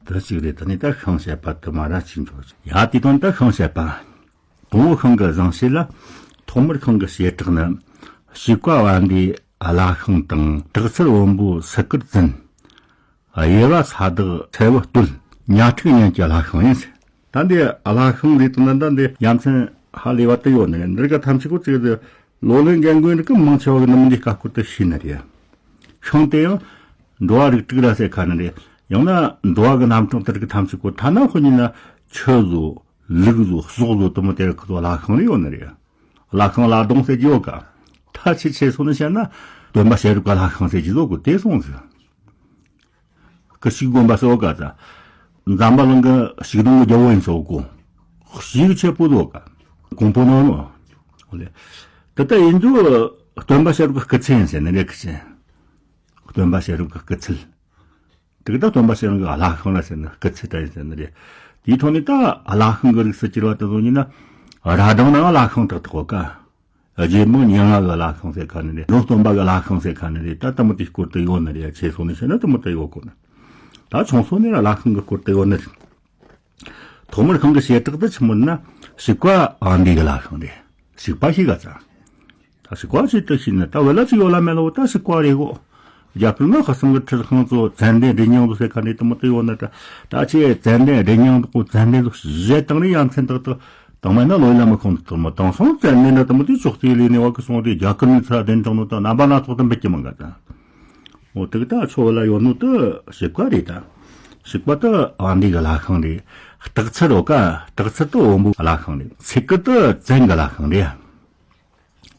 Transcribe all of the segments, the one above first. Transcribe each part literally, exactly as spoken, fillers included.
དེ་གཅིག་རེད། དེ་ནས་ད་ཤིང་བཤད་པ་དུ་མ་ར་གཅིག་འཇོག་ཡ། དེ་དོན་ད་ཤིང་བཤད་པ། དང་པོ་ཤིང་གི་བཟང་བྱེད་ལ། ཐོག་མར་ཤིང་གི་བྱེ་བྲག་ནི། བྱིས་པ་བ་འདིའི་བླ་ཤིང་དང་། སྟག་ཚེར་བོན་པོ་སུ་དཀར་འཛིན། གཡུ་བ་ཚ་དག་ཚལ་བུ་སྟོད། ཉ་ཕྲུག་གཉན་གྱི་བླ་ཤིང་ཡིན། ད་འདི་བླ་ཤིང་ལས་དང་ད་འདི་ཡ་མཚན་ཧ་ལས་པ་དུ་ཡོད་ནི་རེད། འདི་ག་ཐམས་ཅད་ཀོ་ཙིག་དུ་ལོ་ལོན་རྒན་རྒོན་རིགས་ཀྱི་མང་ཆེ་བ་གི་ནི་མི་འདི་ཀ་སྐོར་དུ་ཤེས་ནི་རེད། ཤིང་དེ་ཡང་འགྲོ་བ་རིགས་དྲུག་ར་ཟེར་ཁ་ནི་རེད། ཡང་ན་འགྲོ་བ་གི་རྣམ་གྲངས་དེ་རིགས་ཐམས་ཅད་ཀོ་ཐ་ན་ཁོ་གཉིས་ན་ཆུ་བཟོ་ལུག་བཟོ་ཟོག་བཟོ་དུ་མི་དེ་རིགས་ཁོ་ཚོ་བླ་ཤིང་རེ་ཡོད་ནི་རེད། བླ་ཤིང་བླ་སྡོང་ཟེར་གྱི་ཡོད་ཀ་ད་ཆེ་ཆེ་སོང་ནི་བཤད་ན་སྟོན་པ་བཤད་རུ་ཀ་བླ་ཤིང་ཟེར་གྱི་ཡོད་ཀོ་དེ་སོང་ཟེར། ཀི་ཤིག་དགོན་པ་སོགས་ག་ས། འཛམ་བུ་གླིང་གི་ཤིག་སྡོང་གི་རྒྱལ་པོ་ཡིན་སོགས་གོ་ཤིག་ཆེ་པོ་ཟོ་ག་གོང་པོ་ནོ་ནོ། ཧོ་ལེ། ད་ལྟ་ཡིན་རྒྱུ་སྟོན་པ་ཤ་རུ་གི་སྐུ་ཚེ་ཡིན་ཟེར་ནི་རེད་ཀི་ཆེ། སྟོན་པ་ཤ་རུ་གི་སྐུ་ཚེ། དེ་གི་ད་སྟོན་པ་ཤ་རུ་གི་བླ་ཤིང་ལ་ཟེར་ནི་སྐུ་ཚེ་ད་ཡིན་ཟེར་ནི་རེད། དེའི་ཐོག་ནས་ད་བླ་ཤིང་གི་རིགས་སུ་གྱུར་བ་དེ་ཚོ་ཡིན་ན། ར་སྒྲེང་ནང་བླ་ཤིང་དག་དག་གོ་ཀ་རྗེ་མོ་མྱ་ངན་གི་བླ་ཤིང་ཟེར་ཁ་ནི་རེད། འགྲོ་སྟོན་པ་གི་བླ་ཤིང་ཟེར་ཁ་ནི་རེད། ད་དུ་མོ་དེའི་སྐོར་དུ་ཡོད་ནི་རེད། ཆེ་སོང་ནི་བཤད་ན་དུ་མོ་དུ་ཡོད་གོ་ནི། ད་ཆུང་སོང་ནི་ར་བླ་ཤིང་གི་སྐོར་དུ་ཡོད་ནི་རེད། ཐོག་མར་ཤིང་གི་བྱེ་བྲག་ཏུ་ཆི་མོ་ན་བྱིས་པ་ཨ་འདི་གི་བླ་ཤིང་རེད། བྱིས་པ་ཞིག་ག་ཚ། ད་བྱིས་པ་ཞིག་ཏུ་ཤི་ན་ད་བེ་ལ་ཅི་ཡོད་ལ་མེད་ལ་འོ་ད་བྱིས་པ་རེད་གོ་རྒྱ་གར་ན་ཁ་སང་གི་ཁྲི་ཤིང་ཚོ་ཙན་དན་རི་སྙིང་ཚོ་ཟེར་ཁ་ནི་དུ་མོ་དུ་ཡོད་ན་ད་ད་ཆེ་ཙན་དན་རི་སྙིང་དུ་ཙན་དན་ཚོ་བཞེས་བཏང་ནི་ཡ་མཚན་དག་ཏུ། དང་མ་ན་ལོ་ལ་མི་ཁོང་དུ་མ་དང་སོང་ཙན་ནི་ན་དུ་མོ་དེ་ཕྱོགས་དེ་ལས་ནི་བ་གི་སོང་དེ་རྒྱ་གར་ནི་ཚ་དན་དྲང་ནོ་དང་རྣམ་པ་སྣ་ཚོགས་དུ་འབད་ཀྱི་མང་ག་ད། འོ་དེ་གི་ད་ཆོ་བ་ལ་ཡོད་ནོ་དུ་བྱིས་པ་རེད་ད། བྱིས་པ་དུ་ཨ་འདི་གི་བླ་ཤིང་རེད། སྟག་ཚེར་འོ་ཀ་སྟག་ཚེར་དུ་བོན་པོ་བླ་ཤིང་རེད། ཚེ་གི་དུ་བཙན་གི་བླ་ཤིང་རེད།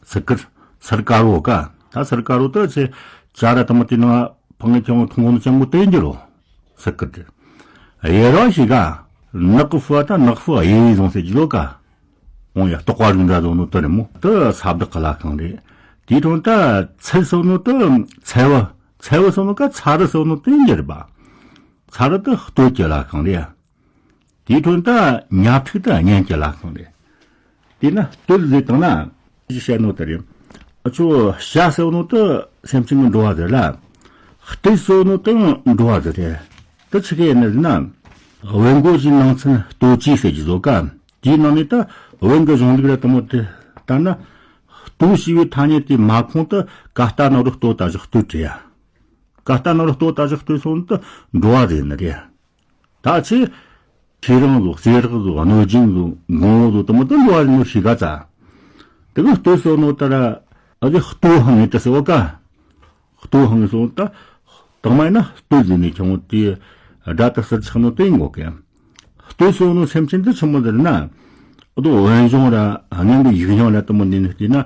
སི་ཀར། སར་ཀ་རོ་ཀ་ད་སར་ཀ་རོ་ད་ཆེ་ཅ་ར་དམ་དེ་ནང་ཕང་ངེ་ཆང་ཐུང་ངོ་ནི་ཅང་གོ་དེ་འགྱུར་རོ། སི་ཀར་དེ། གཡུ་རོ་ཞིག་ག་ནག་གི་ཧྥུ་ད་ནག་ཧྥུ་གཡུ་ཡི་བཟུང་ཟེར་གྱི་ལོ་ཀ་འོང་ཡ་རྟོག་པ་རིགས་འདྲ་བཟུང་ནོ་དེ་རེད་མོ། དེ་ས་བདག་གི་བླ་ཤིང་རེད། དེའི་དོན་ད་ཚེ་སོ་ནོ་དེ་ཚེ་བ་ཚེ་བ་སོ་ནོ་ཀ་ཚ་རུ་སོ་ནོ་དེ་འགྱུར་པ། ཚ་རུ་དེ་སྟོད་ཀྱི་བླ་ཤིང་རེད། དེའི་དོན་དུ་ཉ་ཕྲུག་དང་གཉན་གྱི་བླ་ཤིང་རེད། དེས་ན་སྟོད་ཟེར་བཏང་ན་ཅི་བཤད་ནོ་དེ་རེད། ཨ་ཆོ་བྱ་ཟེར་ནོ་དུ་སེམས་ཅན་གྱི་འགྲོ་བ་ཟེར་ལ། སྟོད་ཟེར་ནོ་དུ་འགྲོ་བ་ཟེར་རེད། དུ་ཆི་གེ་ནི་ཟེར་ན། བོན་སྒོ་ཞིག་ནང་ཚན་སྟོད་ཀྱི་ཟེར་གྱི་བཟོ་ཀ་དེའི་ནང་ནས་ད་བོན་གྱི་གཞུང་ལུགས་ར་དུ་མོ་དེ་ལྟར་ན། སྟོད་ཞེས་པའི་ཐ་སྙད་དེ་མ་ཁོང་དུ་ཀ་ལྟ་ནོ་རུ་སྟོད་ད་བཞག་སྟོད་རེད་ཡ། ཀ་ལྟ་ནོ་རུ་སྟོད་ད་བཞག་སྟོད་སོ་ནོ་དུ་འགྲོ་བ་ཟེར་ནི་རེད། ད་ཆེ། ཁྱེད་རང་ཚོ་གསེར་རག་ཚོ་གནོད་སྦྱིན་ཚོ་མགོ་བོ་ཚོ་དུ་མ་དུ་འགྲོ་བ་ནོ་ཤི་ག་ཚ། དེ་གི་སྟོད་སོ་ནོ་ད་ར་ཨ་ཙི་སྟོད་ཧང་ངེ་ད་སེ་བ་ཀ་སྟོད་ཧང་ངེ་སོ་ད་དང་མ་ཡིན་ན་སྟོད་ཟེར་ནས་ཁྱོང་དེ་སྒྲ་དུ་ཟུར་ཆགས་ནོ་དེ་ཡིན་གོ་གི་སྟོད་སོ་ནོ་སེམས་ཅན་དུ་ཆི་མོ་ཟེར་ན་ཨ་དོ་འོན་གཞུང་ར་སྔོན་གི་ཡིག་རྙིང་ར་དུ་མོ་འདི་ནི་བལྟས་ན་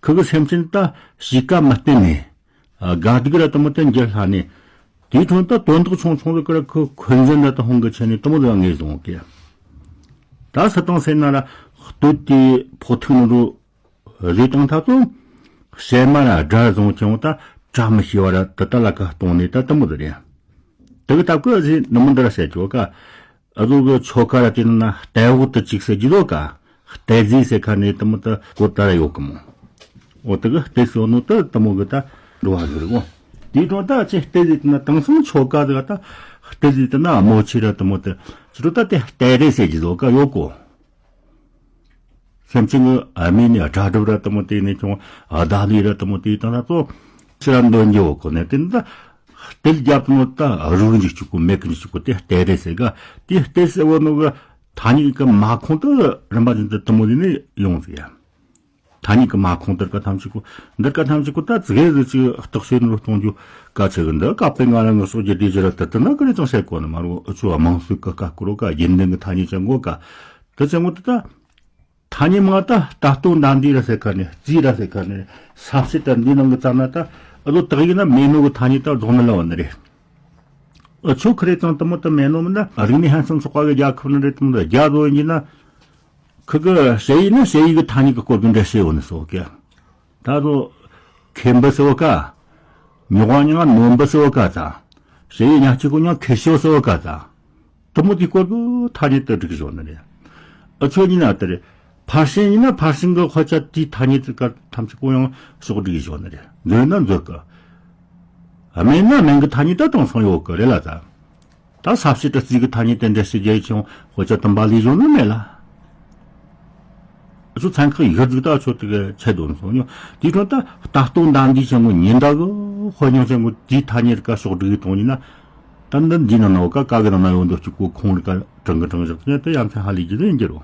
ཁུ་གི་སེམས་ཅན་ད་གཤིས་ཀ་མི་བརྟན་ནས། དགའ་སྡུག་ར་དུ་མོ་དེ་འགྱུར་ལྷ་ནས། དེའི་འཕྲོ་ད་དོན་དག་ཆུང་ཆུང་ཟིག་གི་ར་ཁོ་འཁོན་འཛིན་ར་དུ་ཧོང་གི་ཆེ་ནས་དུ་མོ་ཟིག་ངེས་བཟུང་གི་ད་སི་ཏང་སེ་ན་ར་སྟོད་དེ་ཕོག་ཐུག་ནི་རུ་བཟོས་བཏང་ཐ་ཚོ། བཤད་མ་ར་དགྲར་བཟུང་ཀྱང་ད་བཀྲ་མི་ཤིས་བ་ར་དུ་ད་ལ་ཀ་གཏོང་ནས་ད་དུ་མོ་ཟིག་རེད། དེ་གི་ད་ཀོ་ཟིག་ནི་མོ་འདི་ར་བཤད་ཀྱོ་ཀ་ཨ་ཟོ་གི་ཆོ་ག་ར་དེ་ན་ལྟད་འོག་ཏུ་བཅུག་ཟེར་རྒྱུ་ཟོ་ག་ལྟད་རྫས་ཟེར་ཁ་ནས་དུ་མོ་ད་གོ་ད་ར་ཡོད་གི་མོ། འོ་དེ་གི་ལྟད་ཟེར་ནོ་ད་དུ་མོ་གི་ད་འགྲོ་བ་ཟེར་གོ་དེའི་དོན་ད་ཅི་ལྟད་རྫས་དེ་ན་དེང་སང་ཆོ་ག་ཟེར་ག་ད་ལྟད་རྫས་དེ་ན་མོ་ཆེ་ར་དུ་མོ་ད་ཅི་རུ་ད་དེ་ལྟད་རེ་ཟེར་རྒྱུ་ཟོ་ག་ཡོད་གོ་སེམས་ཅན་གྱི་ཨ་མི་ནི་དགྲ་སྒྲུབ་ར་དུ་མོ་དེ་ནས་ཀྱང་ཨ་ད་ལི་ར་དུ་མོ་དེ་དང་ན་ཚོ་ཕྱི་ར་འདོན་རྒྱུ་གོ་ནས་དེ་འདི་དེ་རྒྱབ་ནོ་ད་རུག་འཇིག་ཅིག་གོ་མེད་ཀི་འཇིག་ཅིག་གོ་དེ་ལྟད་རེ་ཟེར་ག་དེ་ལྟད་ཟེར་བ་ནོ་གི་ཐ་སྙད་ཀྱི་མ་ཁོང་དུ་རིམ་པ་བཞིན་དུ་དུ་མོ་ལི་ནས་ཡོང་ཟེར་ཡ། ཐ་སྙད་ཀྱི་མ་ཁོང་དུ་ར་ཀ་ཐམས་ཅད་གོ་འདི་ར་ཀ་ཐམས་ཅད་གོ་ད་ཙི་གེ་ཟིག་ཅིག་རྟོག་ཞིབ་ནོ་གཏོང་རྒྱུ་ག་ཚོད་གི་འདི་ཀ་པེ་ང་རང་གི་སོགས་ཀྱི་དེ་ཅི་ར་དུ་དུ་ན་ཀི་རེ་ཅང་བཤད་གོ་ནི་མ་རུ་ཨུ་ཆུ་བ་མང་སུ་ཀི་ཀ་ཀུ་རོ་ཀ་རྒྱུན་ལྡན་གི་ཐ་སྙད་ཅན་གོ་ཀ་དུ་ཅན་གོ་དུ་ད། ཐ་སྙད་མང་ད་ལྟ་སྟོན་ད་འདི་ར་ཟེར་ཁ་ནས་རྩིས་ར་ཟེར་ཁ་ནས་ས་བྱི་ད་འདི་ནང་གི་ཙམ་ན་ད་ཨ་ལོ་དག་ཡིན་ན་མེད་ནོ་གི་ཐ་སྙད་ད་རྫོགས་མི་ལ་བ་ནི་རེད། ཨ་ཆོ་ཁི་རེ་ཙང་དུ་མོ་ད་མེད་ནོ་མི་ན་རིག་གནས་ཧན་སང་ཚོགས་པ་གི་རྒྱལ་ཁབ་ནི་རེད་དུ་མོ་ད་རྒྱ་བཟོ་ཡིན་གྱི་ན། ཁི་གི་ཞེ་ཡིན་ན་ཞེ་ཡི་གི་ཐ་སྙད་གི་སྐོར་གི་འདྲ་བཤད་བོ་ནི་སོགས་ཀྱི། ད་རུ་ཁེ་འབུ་ཟེར་བ་ཀ་ཉོག་བ་ཉང་ནོན་པ་ཟེར་བ་ཀ་ཙ། ཞེ་ཡི་ཉག་གཅིག་གོ་ཉང་ཁེ་ཤོ་ཟེར་བ་ཀ་ཙ། དུ་མོ་དེ་སྐོར་གི་ཐ་སྙད་དུ་སྒྲིག་བཞག་ནི་རེད། ཨ་ཆོ་ཉིན་ན་དེ་རེད། ཕར་ཕྱིན་ཉིན་ན་ཕར་ཕྱིན་གི་ཁོ་ཆ་དེའི་ཐ་སྙད་དུ་ཀ་ཐམས་ཅད་གོ་ཡང་ཕྱོགས་སྒྲིག་བཞག་ནི་རེད། འཛོལ་ན་འཛོལ་གི། ཨ་མེད་ན་མེད་གི་ཐ་སྙད་ད་དང་སང་ཡོད་གི་རེད་ལ་ཙ། ད་ས་བྱི་དྲི་རྩིས་ཀྱི་ཐ་སྙད་དེ་འདྲ་ཞིག་རྒྱལ་ཆུང་དཔེ་ཆ་དུམ་པ་ལས་བཟོ་ནི་མེད་ལ། ཨ་ཆོ་ཚན་ཁག་ཡིག་རྫིག་ད་ཨ་ཆོ་དེ་ག་ཆད་དོན་སོང་ཉོ། དེའི་ཁྲོད་ད་ལྟ་སྟོན་ཟླ་འདིའི་ཆེན་མོ་ཉིན་ཟླ་གི་དཔེ་རྙིང་ཆེན་མོ་དེའི་ཐ་སྙད་ཀ་ཕྱོགས་སྒྲིག་གི་གཏོང་ཡིན་ན། ད་འདི་འདི་ནང་ན་འོ་ཀ་ཀ་གི་ནང་ན་ཡོད་འདུག་ཅིག་གོ་ཁོང་རི་ཀ་དྲང་གི་དྲང་བཞག་ཚུལ་དེ་ཡ་མཚན་ཧ་ལས་ཀྱི་རེད་འགྱུར་རོ།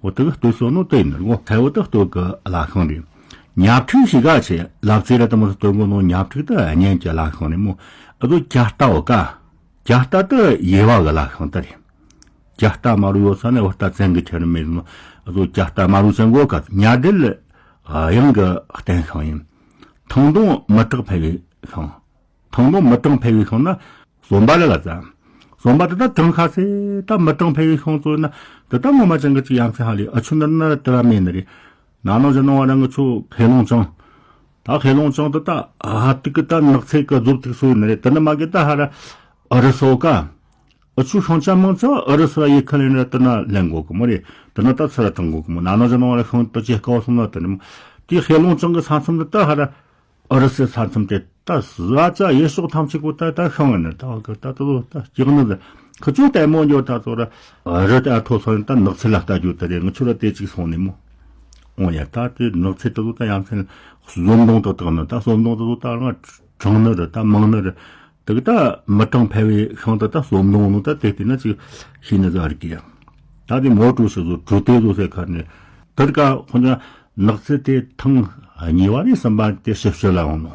འོ་དེ་གི་ལྟོས་སོ་ནོ་དེ་ཡིན་ནོ་ཐལ་བོ་དེ་ལྟོས་གི་བླ་ཤང་རེད། ཉ་ཕྲུག་ཞིག་ག་ཆེ་ལབ་ཚེ་ར་དེ་མོ་ལྟོས་གོ་ནོ་ཉ་ཕྲུག་དེ་གཉེན་གྱི་བླ་ཤང་རེད་མོ། ཨ་དོ་ཇ་རྟ་འོ་ཀ་ཇ་རྟ་དེ་ཡེ་བ་གི་བླ་ཤང་དེ་རེད། ཇ་རྟ་དམར་བོ་ཡོད་ས་ནས་འོ་རྟ་བཙན་གི་ཁྱེར་མེད་ནོ། ཨ་དོ་ཇ་རྟ་དམར་བོ་ཅན་གོ་ཀ་ཉ་དྲེད་གཡང་གི་བསྟན་ཤང་ཡིན། ཐང་སྡོང་མི་དྲག་འཕེལ་བའི་ཤང་། ཐང་སྡོང་མི་གྲངས་འཕེལ་བའི་ཤིང་ན་གསོན་པ་ལ་ལ་ཙ། གསོན་པ་དེ་དག་གྲངས་ཁ་སེ་ད་མི་གྲངས་འཕེལ་བའི་ཤིང་ཚོ་ན་དེ་དག་ངོ་མ་ཅན་གི་ཅིག་ཡ་མཚན་ཧ་ལས་ཨ་ཆུ་ནར་ནར་དེ་ར་མེད་ནི་རེད། ན་ནང་ཅི་ནང་བ་རང་གི་ཆུ་ཧེ་ལོང་ཅང་། ད་ཧེ་ལོང་ཅང་དེ་ད་ཧ་ཏིག་གི་ད་ནགས་ཚལ་གི་རྫོབ་ཐིག་སོ་ཡིན་ནི་རེད། དེ་ནི་མ་གི་ད་ཧ་ར་ཨ་རི་སོ་ཀ་ཨ་ཆུ་ཤིང་ཆ་མང་ཆ་ཨ་རི་སོ་ཡི་ཁ་ལེན་ར་དེ་ན་ལེན་དགོ་གི་མོ་རེད། དེ་ན་ད་ཚུ་ར་གྲངས་དགོ་གི་མོ། ན་ནང་ཅི་ནང་བ་ར་ཤིང་དེ་ཅི་ཀའོ་སོང་ན་དེ་ནི་མོ། དེ་ཧེ་ལོང་ཅང་གི་ས་མཚམས་དེ་ད་ཧ་ར་ཨ་རི་སི་ས་མཚམས་དེ་ད་ཟ་ཅ་ཡེ་ཤོག་ཐམས་ཅད་པོ་ད་ད་ཤང་ནི་ད་གི་ད་དུ་ད་ཅིག་ནི་ཁི་ཆོ་ལྟད་མོ་འཇོ་ད་ཚོ་ར་རི་ད་ཐོ་སོ་ད་ནགས་ཚལ་ལ་ལྟ་རྒྱུ་ད་རེད། ང་ཆོ་ར་དེ་ཅིག་སོང་ནི་མོ། འོ་ཡ་ད་དེ་ནགས་ཚལ་དུ་ད་ཡ་མཚན་ཟོམ་སྡོང་དུ་དག་ནི་ད་ཟོམ་སྡོང་དུ་ད་རང་གྲང་ནི་རེད། ད་མང་ནི་རེད། དེ་གི་ད་མི་གྲངས་འཕེལ་བའི་ཤིང་ད་ད་ཟོམ་སྡོང་ནི་ད་དེ་དེ་ན་ཅིག་ཤི་ནི་ཟ་རི་ཀི་ཡ། ད་དེ་མོ་ཀྲུ་ཤི་ཟོ་ཀྲུ་ཏེ་ཟོ་ཟེར་ཁ་ནི་དེར་ཀ་ཁོ་ན་ནགས་ཚལ་དེ་ཐང་གཉིས་པ་ནས་གསུམ་པ་དེ་ཞིབ་ཞིབ་ལ་ཡོང་ནོ།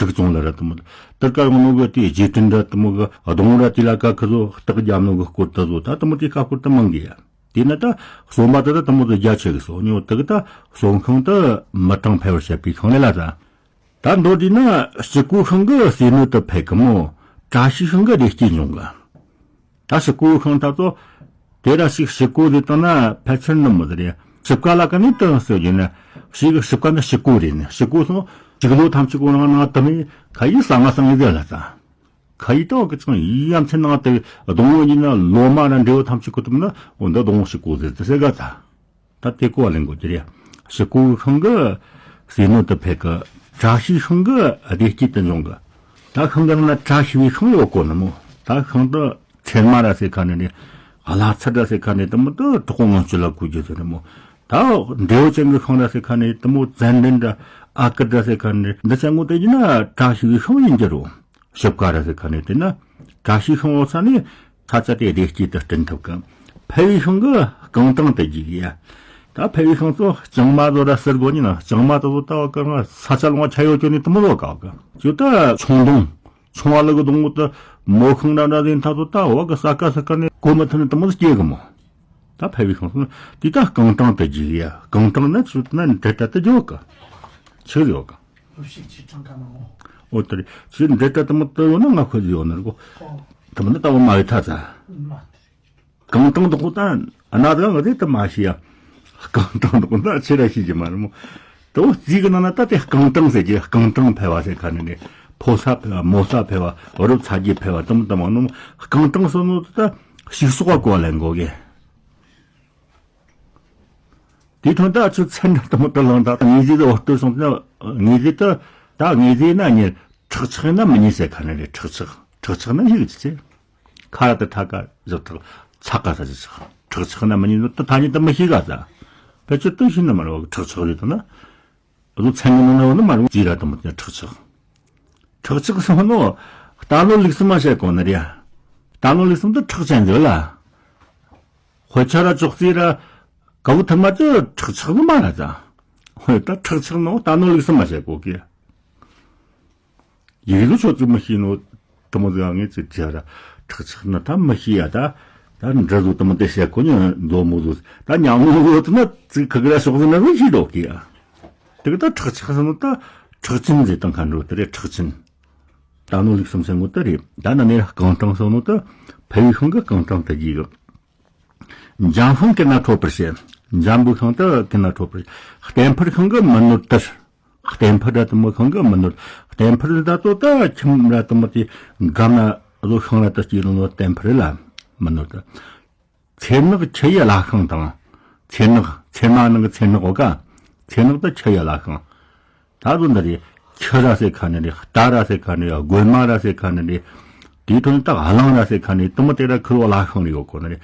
དྲུག་ཙོང་ལ་ར་དུ་མོ། དེར་ཀ་ཡོང་ནོ་གི་དེ་རྗེས་དྲན་ར་དུ་མོ་གི་སྡོང་ར་དེ་ལ་ཀ་ཁི་ཟོ་སྟག་རྒྱབ་ནོ་གི་སྐོར་ད་ཟོ་ད་དུ་མོ་དེ་ཀ་སྐོར་ད་མང་གི་ཡ། དེ་ན་ད་གསོན་པ་དེ་ད་དུ་མོ་དེ་རྒྱ་ཆེ་གི་སོ་ཉོ་དེ་གི་ད་གསོན་ཤིང་དེ་མི་གྲངས་འཕེལ་བར་བྱེད་པའི་ཤིང་ལས་ལ་ད། ད་མདོར་བསྡུས་ན་ཕྱུར་ཀོའི་ཤིང་གི་ཟས་སྣོད་དུ་འཕེལ་གི་མོ། བཀྲ་ཤིས་ཤིང་གི་བདེ་སྐྱིད་འབྱུང་གི། ད་ཕྱུར་ཀོའི་ཤིང་ད་ཚོ་དེ་ར་ཞིག་ཕྱུར་ཀོ་ཟེར་བཏང་ན་ཕལ་ཆེར་ནི་མོ་ཟེར་ཡ། ཞིབ་ཀ་ལ་ཀ་ནི་དུ་ཟེར་རྒྱུ་ན་ཞིག་གི་ཞིབ་ཀ་ནི་ཕྱུར་ཀོ་རེད་ནི། ཕྱུར་ཀོ་སོང་ཞིག་ལོ་ཐམས་ཅད་ཀོ་རང་ན་དུ་མི་ཁ་ཡི་ས་ང་ས་ངི་ཟེར་ལ་ད། ཁ་ཡི་ཏོག་གི་ཚང་ཡི་ཡ་མཚན་ནང་དེ་སྡོང་བོ་ཡིན་ན་ལོ་མ་ར་འབྲས་བུ་ཐམས་ཅད་ཁུ་ཐུབ་ན་འོ་འདི་སྡོང་བོ་ཕྱུར་ཀོ་ཟེར་དེ་ཟེར་ག་ཚ། ད་དེ་གོ་བ་ལེན་དགོས་ཀྱི་རེད། ཕྱུར་ཀོའི་ཤིང་གི་ཟས་སྣོད་དུ་འཕེལ་གི། བཀྲ་ཤིས་ཤིང་གི་བདེ་སྐྱིད་དུ་འབྱུང་གི། ད་ཤིང་གི་ནང་ན་བཀྲ་ཤིས་པའི་ཤིང་ཡོད་གོ་ནི་མོ། ད་ཤིང་དུ་ཚེར་མ་ར་ཟེར་ཁ་ནི་རེད། གླ་ཚར་ར་ཟེར་ཁ་ནི་དེ་མོ་དུ་གྲོགས་པོ་ངང་ཚུལ་ལ་གོ་རྒྱུ་ཟེར་ནི་མོ། ད་འབྲས་བུ་ཅན་གི་ཤིང་ར་ཟེར་ཁ་ནི་དེ་མོ་ཙན་དན་ར་ཨ་ཀི་ར་ཟེར་ཁ་ནི་རེད། འདི་ཅན་ངོ་དེ་ཡིན་ན་བཀྲ་ཤིས་པའི་ཤིང་ཡིན་གྱི་རོ། ཞིབ་ཀ་ར་ཟེར་ཁ་ནས་བལྟས་ན། བཀྲ་ཤིས་ཤིང་འོ་ས་ནས་ས་ཆ་དེ་བདེ་སྐྱིད་དུ་བསྐྲུན་ཐུབ་གི། འཕེལ་བའི་ཤིང་གི་རྐང་གྲངས་དུ་རྒྱུག་ཡ། ད་འཕེལ་བའི་ཤིང་ཚོ་ལྕང་མ་ཚོ་ར་ཟེར་དགོས་ནི་ན། ལྕང་མ་དེ་ཚོ་ལྟ་བ་གི་ང་ས་ཆ་ལོང་བ་ཆ་ཡོད་ཅོ་ནི་དུ་མོ་ལོ་ག་གི་ཅོ་ད་ཆུང་སྡོང་ཆུང་བ་ལ་གི་སྡོང་བོ་དུ་མོ་ཤིང་འདྲ་འདྲ་ཟིན་ཐ་ཚོ་ད་འོ་གི་ས་ཀ་ས་ཀ་ནས་གོ་མི་ཐུབ་ནི་དུ་མོ་ལ་སྐྱེ་གི་མོ། ད་འཕེལ་བའི་ཤིང་ཚོ་ན་དེ་ད་རྐང་གྲངས་དུ་རྒྱུག་ཡ། རྐང་གྲངས་ན་ཆུ་ན་འབྲེལ་སྒྲ་དུ་རྒྱུག་གི་ཆི་ཡོད་གི། འོ་དེ་རེད། ཕྱིར་འབྲེལ་སྒྲ་དུ་མོ་དུ་ཡོད་ན་ང་ཁོ་ཟིག་ཡོད་ན་རེད་གོ། དུ་མོ་ནི་ལྟ་བུ་མ་ཡོད་ཐ་ཚ། རྐང་གྲངས་དུ་ཁོ་ད་ཨ་ན་དགའ་ང་རེད་དུ་མ་ཤི་ཡ། རྐང་གྲངས་དུ་ཁོ་ད་ཆེ་ར་ཤི་གི་མ་རེད་མོ། དུ་བོ་རྩིས་གི་ནང་ན་ད་དེ་རྐང་གྲངས་ཟེར་གི། རྐང་གྲངས་འཕེལ་བ་ཟེར་ཁ་ནི་ནི་ཕོ་ས་འཕེལ་བ་མོ་ས་འཕེལ་བ་རུབ་ཚ་རྒྱས་འཕེལ་བ་དུ་མོ་དུ་མ་ནོ། རྐང་གྲངས་སོ་ནོ་ད་ཞིག་གསོག་པ་གོ་ལེན་གོ་གི། དེའི་དོན་དག་ཆུ་ཚན་འདྲ་དུ་མོ་དུ་ལང་དག་དངོས་རྫས་དུ་འོ་སྟོད་སོང་ན་དངོས་རྫས་དུ་ད་དངོས་རྫས་ན་ཉེར་ཁྲག་ཆག་ན་མི་ཉེ་ཟེར་ཁ་ནི་རེད། ཁྲག་ཆག་ཁྲག་ཆག་ན་ཡིག་ཅི་ཆེ་ཁ་ར་དུ་ཁྲག་ག་བཞག་ཐག་ཚག་ག་ས་ཅི་ཆག་ཁྲག་ཆག་ན་མི་ཉེ་ནོ་དུ་ཐ་ཉེ་དུ་མི་ཤེས་ག་ས་ཕལ་ཆེར་དུ་ཤེས་ན་མ་རེད་བ། ཁྲག་ཆག་རེད་དུ་ན། བཟོ་ཚན་གི་ནང་ན་ཡོད་ནི་མ་རུང་ཅི་ར་དུ་མོ་དེ་ཁྲག་ཆག་ཁྲག་ཆག་སོང་ནོ། རྟ་ནོར་ལུག་གསུམ་མ་བཤད་གོ་ནི་རེད། རྟ་ནོར་ལུག་གསུམ་དུ་ཁྲག་ཅན་འདོད་ལ། དཔེ་ཆ་ར་ཅོག་ཙེ་ར་ག་བུ་ཐུར་མ་ཅི་ཁྲག་ཆག་ནི་མ་ར་ཙ། དཔེ་ད་ཁྲག་ཆག་ནོ་རྟ་ནོར་ལུག་གསུམ་མ་བཤད་གོ་གི། ཡིག་ལུ་ཆོ་ཙི་མི་ཤེས་ནོ། དུ་མོ་ཟིག་ངས་ཙི་ཙི་ར་ཁྲག་ཆག་ན་ད་མི་ཤེས་ཡ་ད། ད་འདྲ་བཟོ་དུ་མོ་དེ་བཤད་གོ་ཉོ་མཛོ་མོ་བཟོ་ད་ཉང་མོ་བཟོ་དུ་ན་ཙི་ཁ་གི་ར་ཤོག་ཟིན་ན་བཟོ་ཤེས་འདོག་གི་ཡ། དེ་གི་ད་ཁྲག་ཆག་ཟེར་ནོ་ད་ཁྲག་ཆེན་ཟེར་དང་ཁ་འགྲོ་དེ་རེད། ཁྲག་ཆེན། རྟ་ནོར་ལུག་གསུམ་ཟེར་ནོ་དེ་རེད། ད་ན་ནས་ར་རྐང་གྲངས་ཟེར་ནོ་ད་འཕེལ་བའི་ཤིང་གི་རྐང་གྲངས་དུ་རྒྱུག་གི། འཇམ་ཤིང་གན་ན་འཕྲོད་པར་བྱེད། འཇམ་པོའི་ཤིང་དུ་གན་ན་འཕྲོད་པར་བྱེད། བརྟན་འཕུར་ཤིང་གི་མི་ནོར་དར། བརྟན་འཕུར་ར་དུ་མོ་ཤིང་གི་མི་ནོར། བརྟན་འཕུར་ད་ཚོ་ད་ཁྱིམ་ར་དུ་མོ་དེ་སྒམ་ན་བཟོ་ཤིང་ར་དུ་སྐྱེས་ནོ་བརྟན་འཕུར་ལ་མི་ནོར་དར། ཚེར་ནག་ཁྱི་ཡི་བླ་ཤིང་དང་། ཚེར་ནག་ཚེར་མ་ནང་གི་ཚེར་ནག་འོ་ཀ་ཚེར་ནག་ད་ཁྱི་ཡི་བླ་ཤིང་། ད་དུང་འདི་རེད། ཁྱི་ར་ཟེར་ཁ་ནི་རེད། རྟ་ར་ཟེར་ཁ་ནི་རེད། རྒོད་མ་ར་ཟེར་ཁ་ནི་རེད། དེའི་ཐོག་ནས་ད་གླང་ར་ཟེར་ཁ་ནས་དུ་མ་དེ་ར་ཁུར་བ་ལྷ་ཤིང་རེ་ཡོད་གོ་ནི་རེད།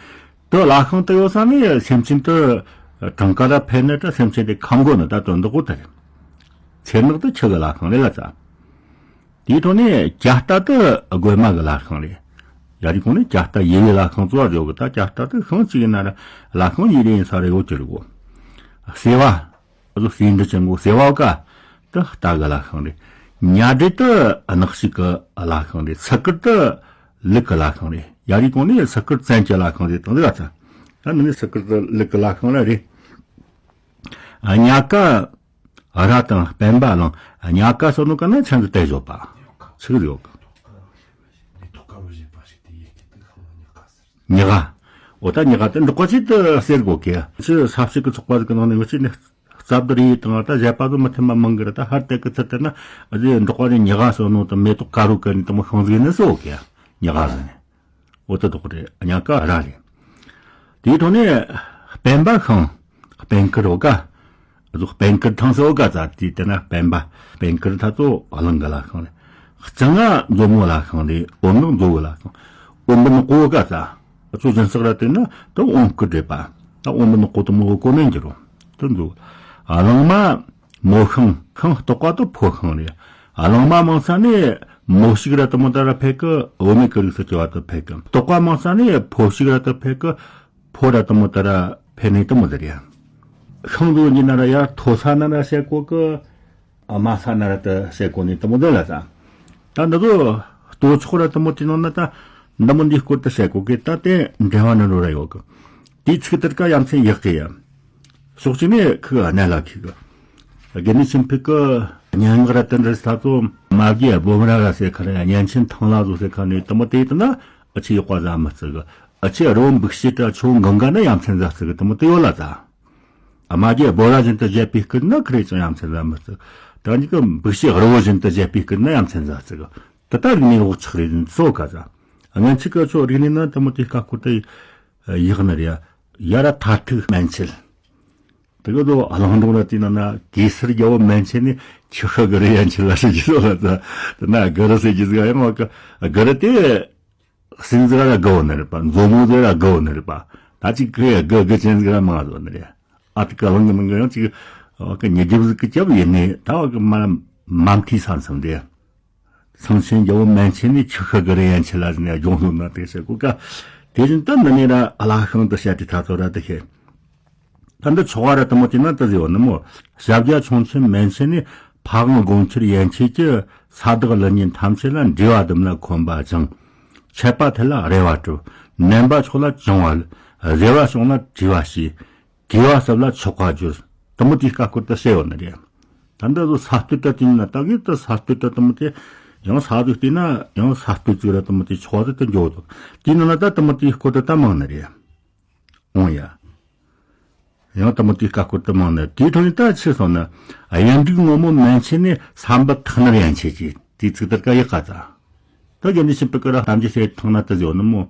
དུ་ལྷ་ཤིང་དུ་ཡོད་ས་ནས་སེམས་ཅན་དུ་གྲངས་ཀ་ར་འཕེལ་ནི་ད་སེམས་ཅན་དེ་ཁམ་གོ་ནི་ད་དོན་དུ་གོ་ད་རེད། ཚེར་ནག་དུ་ཆུ་གི་ལྷ་ཤིང་རེད་ལ་ཙ། དེའི་ཐོག་ནས་ཇ་རྟ་དུ་རྒོད་མ་གི་ལྷ་ཤིང་རེད། ཡ་དེའི་གོང་ནས་ཇ་རྟ་ཡི་བའི་ལྷ་ཤིང་གཙོ་བ་ཡོད་གི། ད་ཇ་རྟ་དུ་ཤིང་གཅིག་ཡིན་ན་ར་ལྷ་ཤིང་ཡི་རེ་ཡིན་ས་རེ་ཡོད་ཀྱི་རེད་གོ། སེ་བ། ཨ་ཟོ་སེ་འབྲུ་ཅན་གོ་སེ་བ་ཀ་དུ་རྟ་གི་ལྷ་ཤིང་རེད། ཉ་སྦྲུལ་དུ་ནག་ཕྱུགས་ཀྱི་ལྷ་ཤིང་རེད། སི་ཀུར་དུ་ལུག་གི་ལྷ་ཤིང་རེད། ཡ་དེའི་གོང་ནས་སི་ཀུར་བཙན་གྱི་ལྷ་ཤིང་རེད་དང་འདི་ག་ཚ། ད་འདི་ནི་སི་ཀུར་དུ་ལུག་གི་ལྷ་ཤིང་ར་རེད། ཉ་ཀ་ར་དང་སྤེན་པ་གླང་། ཉ་ཀ་སོགས་ནོ་ཀ་ན་ཆན་དུ་དེ་བཞོག་པ་ཆི་གི་ཡོད་གི། ཉི་ག་འོ་ད་ཉི་ག་དེ་འབྲོག་པ་ཅིག་ཏུ་ཟེར་གོ་གི། ཅི་ས་ཕྱི་གི་ཚོགས་པ་ཟིག་གི་ནང་ནས་ངོ་ཅི་ནས་རྩ་བསྡུར་ཡིས་དང་ད་བཞད་པ་ཚོ་མི་མཐུན་པ་མང་གི་ར། ད་ཧར་དེ་གི་ཚུལ་དེ་ན་ཨ་ཟེ་འབྲོག་པ་རེ་ཉི་ག་སོགས་ནོ་དང་མེ་ཏོག་དཀར་རོ་ཀ་ནི་དང་མོ་ཤོང་ཟིག་ནི་སོ་གི་ཉི་ག་ཟིག་ནི། འོ་ད་དོག་རེད། ཉ་ཀ་ར་རེད། དེའི་ཐོག་ནས་སྤེན་པ་ཤིང་། སྤེན་ཀུར་འོ་ཀ་ཨ་ཟོ་སྤེན་ཀུར་ཐང་སོ་འོ་ཀ་ཙ་དེ་དེ་ན་སྤེན་པ། སྤེན་ཀུར་ཐ་ཚོ་གླང་གི་ལྷ་ཤིང་རེད། རྩི་ང་མཛོ་མོ་ལྷ་ཤིང་རེད། འོམ་ནག་མཛོ་གི་ལྷ་ཤིང་། འོམ་བུ་ནག་གོ་ཀ་ཙ། ཨ་ཚོ་སྦྱིན་སྲེག་ར་དེ་ན་ད་འོམ་སྐུ་འདྲེས་པ། ད་འོམ་བུ་ནག་གོ་དུ་མོ་གོ་ནན་གྱི་རོ། དུ་མཛོ། ཨ་གླང་མ། མོ་ཤིང་། ཤིང་ལྟོགས་པ་དུ་ཕོ་ཤིང་རེད། ཨ་གླང་མ་མང་ས་ནས་མོ་ཞིག་ར་དུ་མོ་ད་ར་ཕེ་ཀི་འོ་མེ་ཀི་རིགས་སུ་སྐྱེ་བ་དུ་ཕེ་ཀི། ལྟོགས་པ་མང་ས་ནས་ཕོ་ཞིག་ར་དུ་ཕེ་ཀི། ཕོ་ར་དུ་མོ་ད་ར་ཕེ་ནས་དུ་མོ་ཟེར་ཡ། ཤིང་དུ་ཉིན་ན་ར་ཡར་མཐོ་ས་ན་ར་བཤད་གོ་གི། དམའ་ས་ན་ར་དུ་བཤད་གོ་ནི་དུ་མོ་དེ་ལ་ས། ད་འདི་ཚོ་ལྟོ་ཆོག་ར་དུ་མོ་དེ་ནང་ན་ད་འདི་མོ་འདིའི་སྐོར་དུ་བཤད་གོ་གི། ད་དེ་འབྲེལ་བ་ནི་རོ་ར་ཡོད་གི། དེའི་ཚིག་དེར་ཀ་ཡ་མཚན་ཡག་གི་ཡ། ཕྱོགས་གཅིག་ནས་ཁུ་གནད་ལ་ཁུ་གི། དགེ་འདུན་ཆོས་འཕེལ་གི་སྙན་ངག་ར་དེ་འདྲ་ས་ཚོ་མ་གི་སྦོམ་ར་ར་ཟེར་ཁ་ར་ཡ་གཉན་ཆེན་ཐང་ལ་བཟོ་ཟེར་ཁ་ནས་དུ་མོ་དེ་ཡིན་ན་ཨ་ཆི་ཡག་པ་ཟ་མི་བརྩི་གི། ཨ་ཆི་རི་བོ་འབིགས་བྱེད་དྲ་ཆུ་འགང་ག་ན་ཡ་མཚན་ཟ་བརྩི་གི་དུ་མོ་དེ་ཡོད་ལ་ད། ཨ་མ་གི་སྦོ་ར་བཞིན་དུ་བཞད་པའི་སྐུ་ན་ཁ་རེ་ཅང་ཡ་མཚན་ཟ་མི་བརྩི། ད་ཉིད་ཀྱི་འབིགས་བྱེད་རི་བོ་བཞིན་དུ་བཞད་པའི་སྐུ་ན་ཡ་མཚན་ཟ་བརྩི་གི། དེ་ལྟར་ནས་འོག་ཆགས་རེད་སོ་ག་ཟ། ཨ་ངན་ཆི་ཀ་ཆོ་རིག་གནས་ན་དུ་མོ་དེ་ཀ་ཁུ་དེ་ཡག་ནི་རེད། ཡ་ར་མཐར་ཐུག་མན་ཆད། དེ་ག་དོ་གླང་འདྲོང་ལ་དེ་ན་ན་གེ་སར་རྒྱལ་བོ་མན་ཆད་ནི་ཆུ་ཤ་གི་རི་ཡན་ཆད་ལ་ཟེར་གྱི་སོ་ལ་ད། དེ་ན་གི་རི་ཟེར་གྱི་ཟིག་ཡང་བ་གི་གི་རི་དེ་སྲིན་ཟིག་ར་གི་བོ་ནི་རེད་པ། མཛོ་མོ་ཟིག་ར་གི་བོ་ནི་རེད་པ། ད་ཅིག་གི་གི་གི་ཅན་ཟིག་ར་མང་ཟོ་ནི་རེད། ཨ་ཏི་ཀ་གླང་གི་ནང་གི་ཡང་ཅིག་བ་གི་ཉི་རྒྱབ་ཟིག་གི་རྒྱབ་ཡིན་ནི་ད་བ་གི་མ་མ་མཐའི་ས་མཚམས་དེ། སེང་ཆེན་རྒྱལ་བོ་མན་ཆད་ནས་ཆུ་ཤ་གི་རི་ཡན་ཆད་ལ་ཟིན་ནས་ལྗོངས་ལུགས་ན་དེ་ཟེར་གོ་ཀ། དེ་བཞིན་དུ་འདི་ནས་ར་ཨ་ལ་ཤིང་དུ་བཤད་དེ་ཐ་ཚོ་ར་དུ་ཤེས། ད་འདི་ཆོག་པ་ར་དུ་མོ་དེ་ན་དུ་ཟེར་བ་ནི་མོ། ཞབས་རྒྱ་ཁྱུང་ཆེན་མན་ཆད་ནས་ཕ་ཝང་དགོང་ཁྱེར་ཡན་ཆད་ཀྱི་ས་བདག་ཀླུ་གཉན་ཐམས་ཅད་ལ་འདྲེ་བ་གདུམ་ལ་འཁོན་པ་སྦྱངས། ཆད་པ་མཐུད་ལ་རེ་བ་བསྒྲུབས། ནན་པ་མཆོག་ལ་བྱང་བ། བཟེ་བ་བྱུང་ལ་དྲི་བ་བྱས། གུས་པ་སྲིད་ལ་ཆགས་པ་སྦྱོར། དུ་མོ་དེའི་སྐབས་སྐོར་དུ་བཤད་ཡོད་ནི་རེད། ད་འདི་ཚོ་ས་སྟོད་དྲ་དེ་ན་ད་གི་ད་ས་སྟོད་དྲ་དུ་མོ་དེ་ཡང་ས་དུ་བལྟས་ན་ཡང་ས་སྟོད་ཅིག་ར་དུ་མོ་དེ་ཆོག་ཟེར་དུ་འཇོག་དོ། དེ་ན་ན་ད་དུ་མོ་དེའི་སྐོར་དུ་ད་མང་ནི་རེད། འོང་ཡ། ཡང་དུ་མོ་དེའི་སྐབས་སྐོར་དུ་མང་ནི་དེའི་ཐོག་ནས་ད་ཆི་སོང་ན་གཡུ་འབྲུག་སྔོན་མོ་མན་ཆད་ནས་ས་འབུ་ཐག་ནར་ཡན་ཆད་ཀྱི་དེའི་ཚིག་དར་ཀ་ཡག་ག་ད། ད་རྒྱ་འདི་ཕྱིན་པའི་ཀ་ར་གཏམ་རྒྱུད་བཤད་ཐང་ན་དུ་ཟེར་ནི་མོ།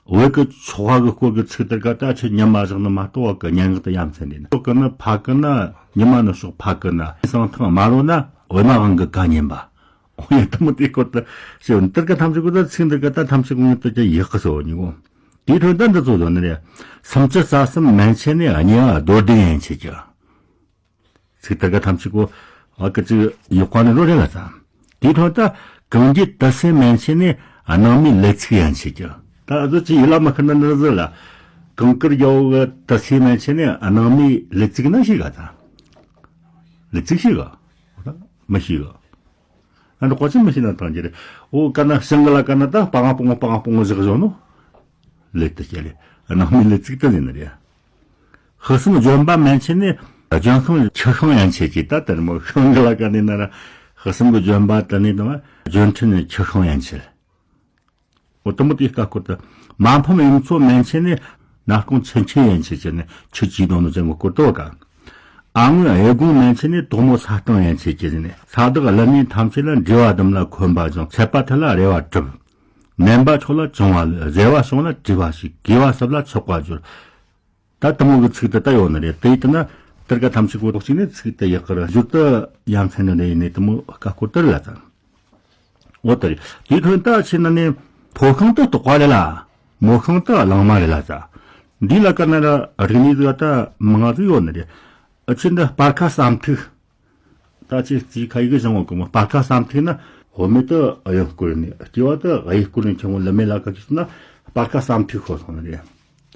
བོད་ཀྱི་ཆོག་ག་གི་སྐོར་གྱི་ཚིག་དེར་ཀ་ད་ཆི་ཉམས་མ་བཞག་ནི་མ་གཏོགས་བ་གི་སྙན་ངག་ཏུ་ཡ་མཚན་རེད་ནི། ཤོག་གི་ནི་ཕ་གི་ན་ཉི་མ་ནི་ཤོག་ཕ་གི་ན་སང་ཐང་མ་རོ་ན་འོད་མ་དབང་གི་བཀའ་ཉན་པ། འོ་ཡ་དུ་མོ་དེའི་སྐོར་དུ་ཞེས་འདིར་ཀ་ཐམས་ཅད་ཀོ་ད་ཚིག་འདིར་ཀ་ད་ཐམས་ཅད་ཀོ་ངེས་དུ་ཀྱང་ཡག་གི་སོ་ཉི་གོ། དེའི་ཐོག་ད་འདི་ཚོ་ཟོ་ནི་རེད། སུམ་ཅུ་རྩ་གསུམ་མན་ཆད་ནས་གཉིས་པ་རྡོར་གདན་ཡན་ཆད་ཀྱི། ཚིག་དེར་ཀ་ཐམས་ཅད་པོ་ཨ་ཀི་ཅིག་ཡག་པ་ནི་རོ་རེ་ལ་ཙམ། དེའི་ཐོག་ད་གངས་རྒྱུད་དུ་སེ་མན་ཆད་ནས་གནང་མའི་ལི་ཚིག་ཡན་ཆད་ཀྱི། ད་ཨ་ཟོ་ཅི་ཡི་ལ་མ་ཁི་ན་ནི་ཟི་ལ། གངས་དཀར་རྒྱལ་བོ་གི་དུ་སེ་མན་ཆད་ནས་གནང་མའི་ལི་ཚིག་ན་ཤི་ག་ད། ལི་ཚིག་ཤི་ག་མི་ཤི་ག་ཨ་འདྲ་ཀོ་ཅི་མི་ཤི་ན་ཐང་ཅི་རེད། འོ་ཀ་ན་ཤང་གི་ལ་ཀ་ན་ད་སྤང་སྤོང་སྤང་སྤོང་བཞག་བཞག་ནོ། ལི་དུ་སྐྱེ་ལེ། གནང་མའི་ལི་ཚིག་དུ་ཟིན་ནི་རེད། ཧི་སམ་ལྗོན་པ་མན་ཆད་ནས་ལྗོན་ཤིང་ཆུ་ཤིང་ཡན་ཆད་ཀྱི་ད་དེར་མོ་ཤིང་གི་ལ་ཀ་ནས་ན་ར་ཧི་སམ་གི་ལྗོན་པ་དུ་ནས་དང་ལྗོན་ཕྲན་ནས་ཆུ་ཤིང་ཡན་ཆད། འོ་དུ་མོ་དེའི་སྐབས་སྐོར་དུ་མ་ཕམ་གཡུ་མཚོ་མན་ཆད་ནས་ནག་ཀོང་ཆུ་ཆེན་ཡན་ཆད་ཀྱི་ནས་ཆུ་ཆེན་དོན་ནོ་ཅན་གོ་སྐོར་དུ་བ་ཀ། ཨ་སྔོན་གཡུ་དགོན་མན་ཆད་ནས་དོག་མོ་ས་སྟེང་ཡན་ཆད་ཀྱི་ནས་ས་བདག་ཀླུ་གཉན་ཐམས་ཅད་ལ་འདྲེ་བ་གདུམ་ལ་འཁོན་པ་སྦྱངས། ཆད་པ་མཐུད་ལ་རེ་བ་བསྒྲུབས། ནན་པ་མཆོག་ལ་བྱང་བ་ལ། བཟེ་བ་བྱུང་ལ་དྲི་བ་བྱས། གུས་པ་སྲིད་ལ་ཆགས་པ་སྦྱོར། ད་དུ་མོ་གི་ཚིག་དུ་ད་ཡོད་ནི་རེད། དེ་ཡིན་ན་དེར་ཀ་ཐམས་ཅད་པོ་ཐོག་ཅིག་ནས་ཚིག་དུ་ཡག་གི་ར་བཞུར་དུ་ཡ་མཚན་ནི་རེད་ཡིན་ནས་དུ་མོ་ཀ་སྐོར་དུ་རེད་ལ་ཙམ། འོ་དེ་རེད། དེའི་ཐོག་ད་ཕྱི་ན་ནས་ ཕོ་ཤིང་དེ་སྟག་པ་རེད་ལ། མོ་ཤིང་དེ་གླང་མ་རེད་ལ་ཟེར། འདི་ལ་ཀ་ན་ར་རིག་གནས་ཟིག་ད་མང་ང་ཟིག་ཡོད་ནི་རེད། ཨ་ཆི་འདི་སྤར་ཁ་ཟམ་ཐིག་ད་ཅི་རྩིས་ཁ་ཡིག་བཞེངས་འོང་གི་མོ། སྤར་ཁ་ཟམ་ཐིག་ན་འོ་མེ་དེ་གཡོན་སྐོར་ནས། སྐྱེ་བ་དེ་གཡས་སྐོར་ནས་ཆུང་བོ་ལི་མེ་ལ་ཀ་ཁྱི་སོང་ན་སྤར་ཁ་ཟམ་ཐིག་ཤོར་སོང་ནི་རེད།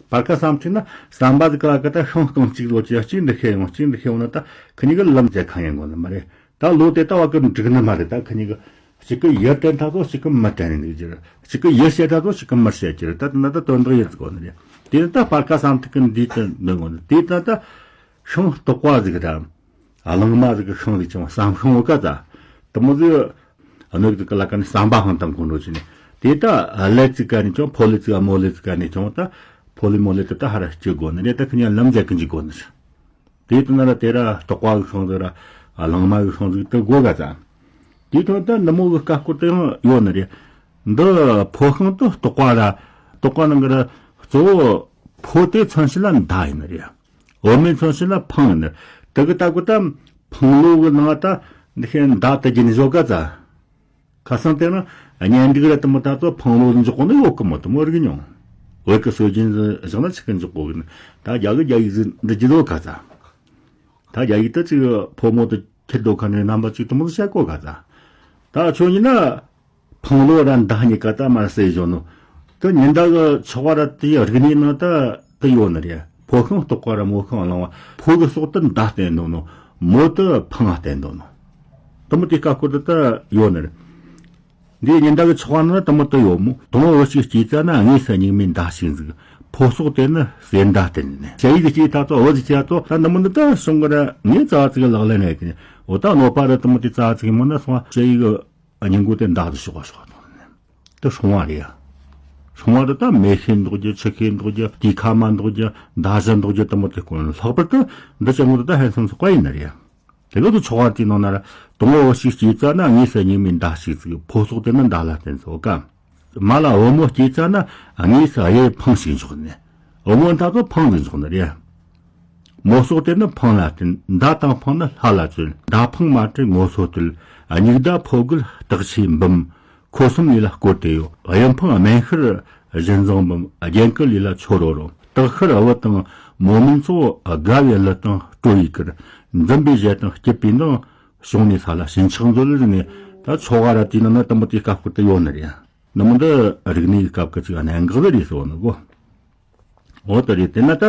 སྤར་ཁ་ཟམ་ཐིག་ན་ཟམ་པ་ཟིག་ག་ལ་ཀ་ད་ཤིང་སྟོང་གཅིག་ལོ་ཅི་གཅིག་འདི་ཤེས་ཡོང་། གཅིག་འདི་ཤེས་ཡོང་ན་ད་ཁི་གཉིས་ཀ་ལམ་རྒྱག་ཁ་ཡོང་གོ་ནི་མ་རེད། ད་ལོ་དེ་ལྟ་བ་ཀི་འགྲིག་ནི་མ་རེད། ད་ཁི་གཉིས་ཀ་གཅིག་གི་ཡར་བསྟན་ཐ་ཚོ་གཅིག་གི་མར་བསྟན་ནས་འདུག་རྒྱུ་རེད། གཅིག་གི་ཡར་བཤད་ཐ་ཚོ་གཅིག་གི་མར་བཤད་རྒྱུ་རེད། ད་དེ་ན་ད་དོན་དག་ཡིན་ཟིག་གོ་ནི་རེད། དེ་ནི་ད་སྤར་ཁ་ཟམ་ཐིག་གི་འདི་དེ་འདོན་གོ་ནི། དེ་ད་ད་ཤིང་སྟག་པ་ཟིག་ར། གླང་མ་ཟིག་གི་ཤིང་ཟིག་ཅང་ཟམ་ཤིང་བོ་ཀ་ཙ། དེ་མོ་ཟིག་གནོད་ཀྱི་ཀ་ལ་ཀ་ནི་ཟམ་པ་ཧང་དང་ཁོང་ཁྲོ་ཆེ་ནི། དེ་ད་ལེ་ཙི་ཀ་ནི་ཅང་ཕོ་ལེ་ཙི་ཀ་མོ་ལེ་ཙི་ཀ་ནི་ཅང་ད་ཕོ་ལེ་མོ་ལེ་དེ་ད་ཧ་ར་སྐྱེ་དགོ་ནི་རེད། ད་ཁི་གཉིས་ལམ་རྒྱག་གི་འཇུག་དགོ་ནི་རེད། དེ་ལྟ་ན་ར་དེ་ར་སྟག་པ་གི་ཤིང་ཟིག་ར་གླང་མ་གི་ཤིང་ཟིག་དེ་དགོ་ག་ཙ། དེ་ཐོན་ད་འདི་མོ་གི་ཀ་སྐོར་དེ་ཡང་ཡོད་ནི་རེད། འདི་ཕོ་ཤིང་དེ་སྟག་པ་ར། སྟག་པ་ནང་གི་ར་གཙོ་བོ་ཕོ་དེ་མཚོན་བྱེད་ལ་མདའ་ཡིན་ནི་རེད། འོ་མའི་མཚོན་བྱེད་ལ་འཕང་ནི། དེ་གི་ལྟ་གོ་ད་འཕང་ལོ་གི་ནང་ད་འདི་ཤེས་མདའ་དེ་གྱིན་བཞོ་ག་ཙ། ཁ་སང་དེ་ན་གཉེན་སྒྲིག་ར་དེ་མོ་ད་ཚོ་འཕང་ལོ་འཇོག་གོ་ནི་ཡོད་གི་མོ། དེ་མོ་རིག་མྱོང་། བོད་ཀྱི་སྲོལ་རྒྱུན་བཞག་ན་ཆི་གི་འཇོག་གོ་གི་ནི། ད་རྒྱ་གི་རྒྱ་ཡིག་ཟིག་འདི་ཇི་ལོ་ག་ཙ། ད་རྒྱ་ཡིག་ད་ཅིག་ཕོ་མོ་དེ་ཁྱེར་འགྲོ་ཁ་ནས་རྣམ་པ་ཅིག་དེ་མོ་ཟིག་བཤད་གོ་ག་ཙ། ད་ཁྱོད་ཡིན་ན། འཕང་ལོ་ར་མདའ་གཉིས་ཀ་ད་མར་ཟེར་བཞོ་ནོ། དེ་ཉི་ཟླ་གི་ཆགས་པ་ར་དེའི་རིག་གནས་ནང་ད་དེ་ཡོད་ནི་རེད། ཕོ་ཤིང་སྟག་པ་ར་མོ་ཤིང་གླང་བ། ཕོ་གི་སྲོག་དེ་མདའ་བསྟན་འདུག་ནོ། མོ་དེ་འཕང་བསྟན་འདུག་ནོ། དེ་མོ་དེ་ཀ་སྐོར་དེ་ད་ཡོད་ནི་རེད། འདིའི་ཉི་ཟླ་གི་ཆགས་པ་ནང་དེ་མོ་དེ་ཡོད་མོ། དང་བོ་བུ་གཅིག་སྐྱེས་ཙ་ན་དངོས་སུ་སྙིགས་མའི་མདའ་ཞིག་འཛུགས། ཕོ་སྲོག་དེ་ནི་གསེར་མདའ་བསྟན་ནས། ཞ་ཡི་གི་སྐྱེས་ཐ་ཚོ་བུ་གཅིག་སྐྱེས་ཐ་ཚོ་ད་འདི་མོ་འདི་ད་སོང་གི་ར་ངས་རྩ་བ་ཙིག་གི་ལག་ལེན་རེད་གི་ནི། འོ་ད་གནོད་པ་ར་དེ་མོ་དེ་རྩ་བ་ཙིག་གི་མོ་ན་སོང་བ་ཞ་ཡི་གི་སྙིང་གོ་དེ་མདའ་དེ་ཤོག་ཤོག་ཐོག་ནས་དེ་སྲུང་བ་རེད་ཡ། སྲུང་བ་དེ་ད་མེ་ཤེལ་འདོགས་རྒྱུ། ཆུ་ཤེལ་འདོགས་རྒྱུ། དུས་ཁ་མ་འདོགས་རྒྱུ། མདའ་གཞུ་འདོགས་རྒྱུ་དེ་མོ་དེ་དཀོན། ལྷག་པར་དུ་འདི་ཅང་གོ་དེ་ད་ཧན་སང་སོགས་པ་ཡིན་ནི་རེད་ཡ། དེ་ག་ཚོ་ཆོག་པ་དེའི་ནང་ན་ར། དང་བོ་བུ་གཅིག་སྐྱེས་ཙ་ན་དངོས་སུ་སྙིགས་མའི་མདའ་ཞིག་བཙུགས། ཕོ་སྲོག་དེ་ནི་མདའ་ལ་བརྟེན་སོ་ག། མ་ལ་བུ་མོ་སྐྱེས་ཙ་ན་དངོས་སུ་གཡུ་འཕང་ཞིག་འཇོག་ནས། བུ་མོ་ད་ཚོ་འཕང་ཟིག་འཇོག་ནི་རེད། མོ་སྲོག་དེ་ནི་འཕང་ལ་བརྟེན། མདའ་དང་འཕང་ནི་ལྷ་ལ་བཅོལ། མདའ་འཕང་མ་བྲལ་ངོ་སོ་བསྟོད། སྙིགས་མདའ་ཕོ་རྒོད་སྟག་ཆས་འབུམ། འཁོར་གསུམ་ལས་ལ་བསྐོར་ཏེ་ཡོད། གཡུ་འཕང་སྨན་ཤར་གཞི་འཛིན་འབུམ། རྒྱན་གྱི་ལས་ལ་མཆོད་རོ་རོ། སྟག་ཤར་བུ་དང་མོ་མིན་ཚོགས། དགའ་བའི་གླུ་དང་སྤྲོ་བའི་གར། འཛུམ་པའི་ཞལ་དང་སྐྱིད་པའི་མདངས། བྱུང་ནས་ས་ལ་ཞིང་ཆགས་མཛོད་ཟེར་ནས། ད་ཆོ་ག་ར་དེའི་ནང་ན་དེ་མོ་དེ་སྐབས་ཁུར་དུ་ཡོད་ནི་རེད། ནི་མོ་འདི་རིག་གནས་ཀྱི་སྐབས་ཀྱི་ཅིག་གནད་འགག་ཟིག་རེད་ཟེར་བ་ནི་གོ། འོ་དེ་རེད། དེ་ན་ད་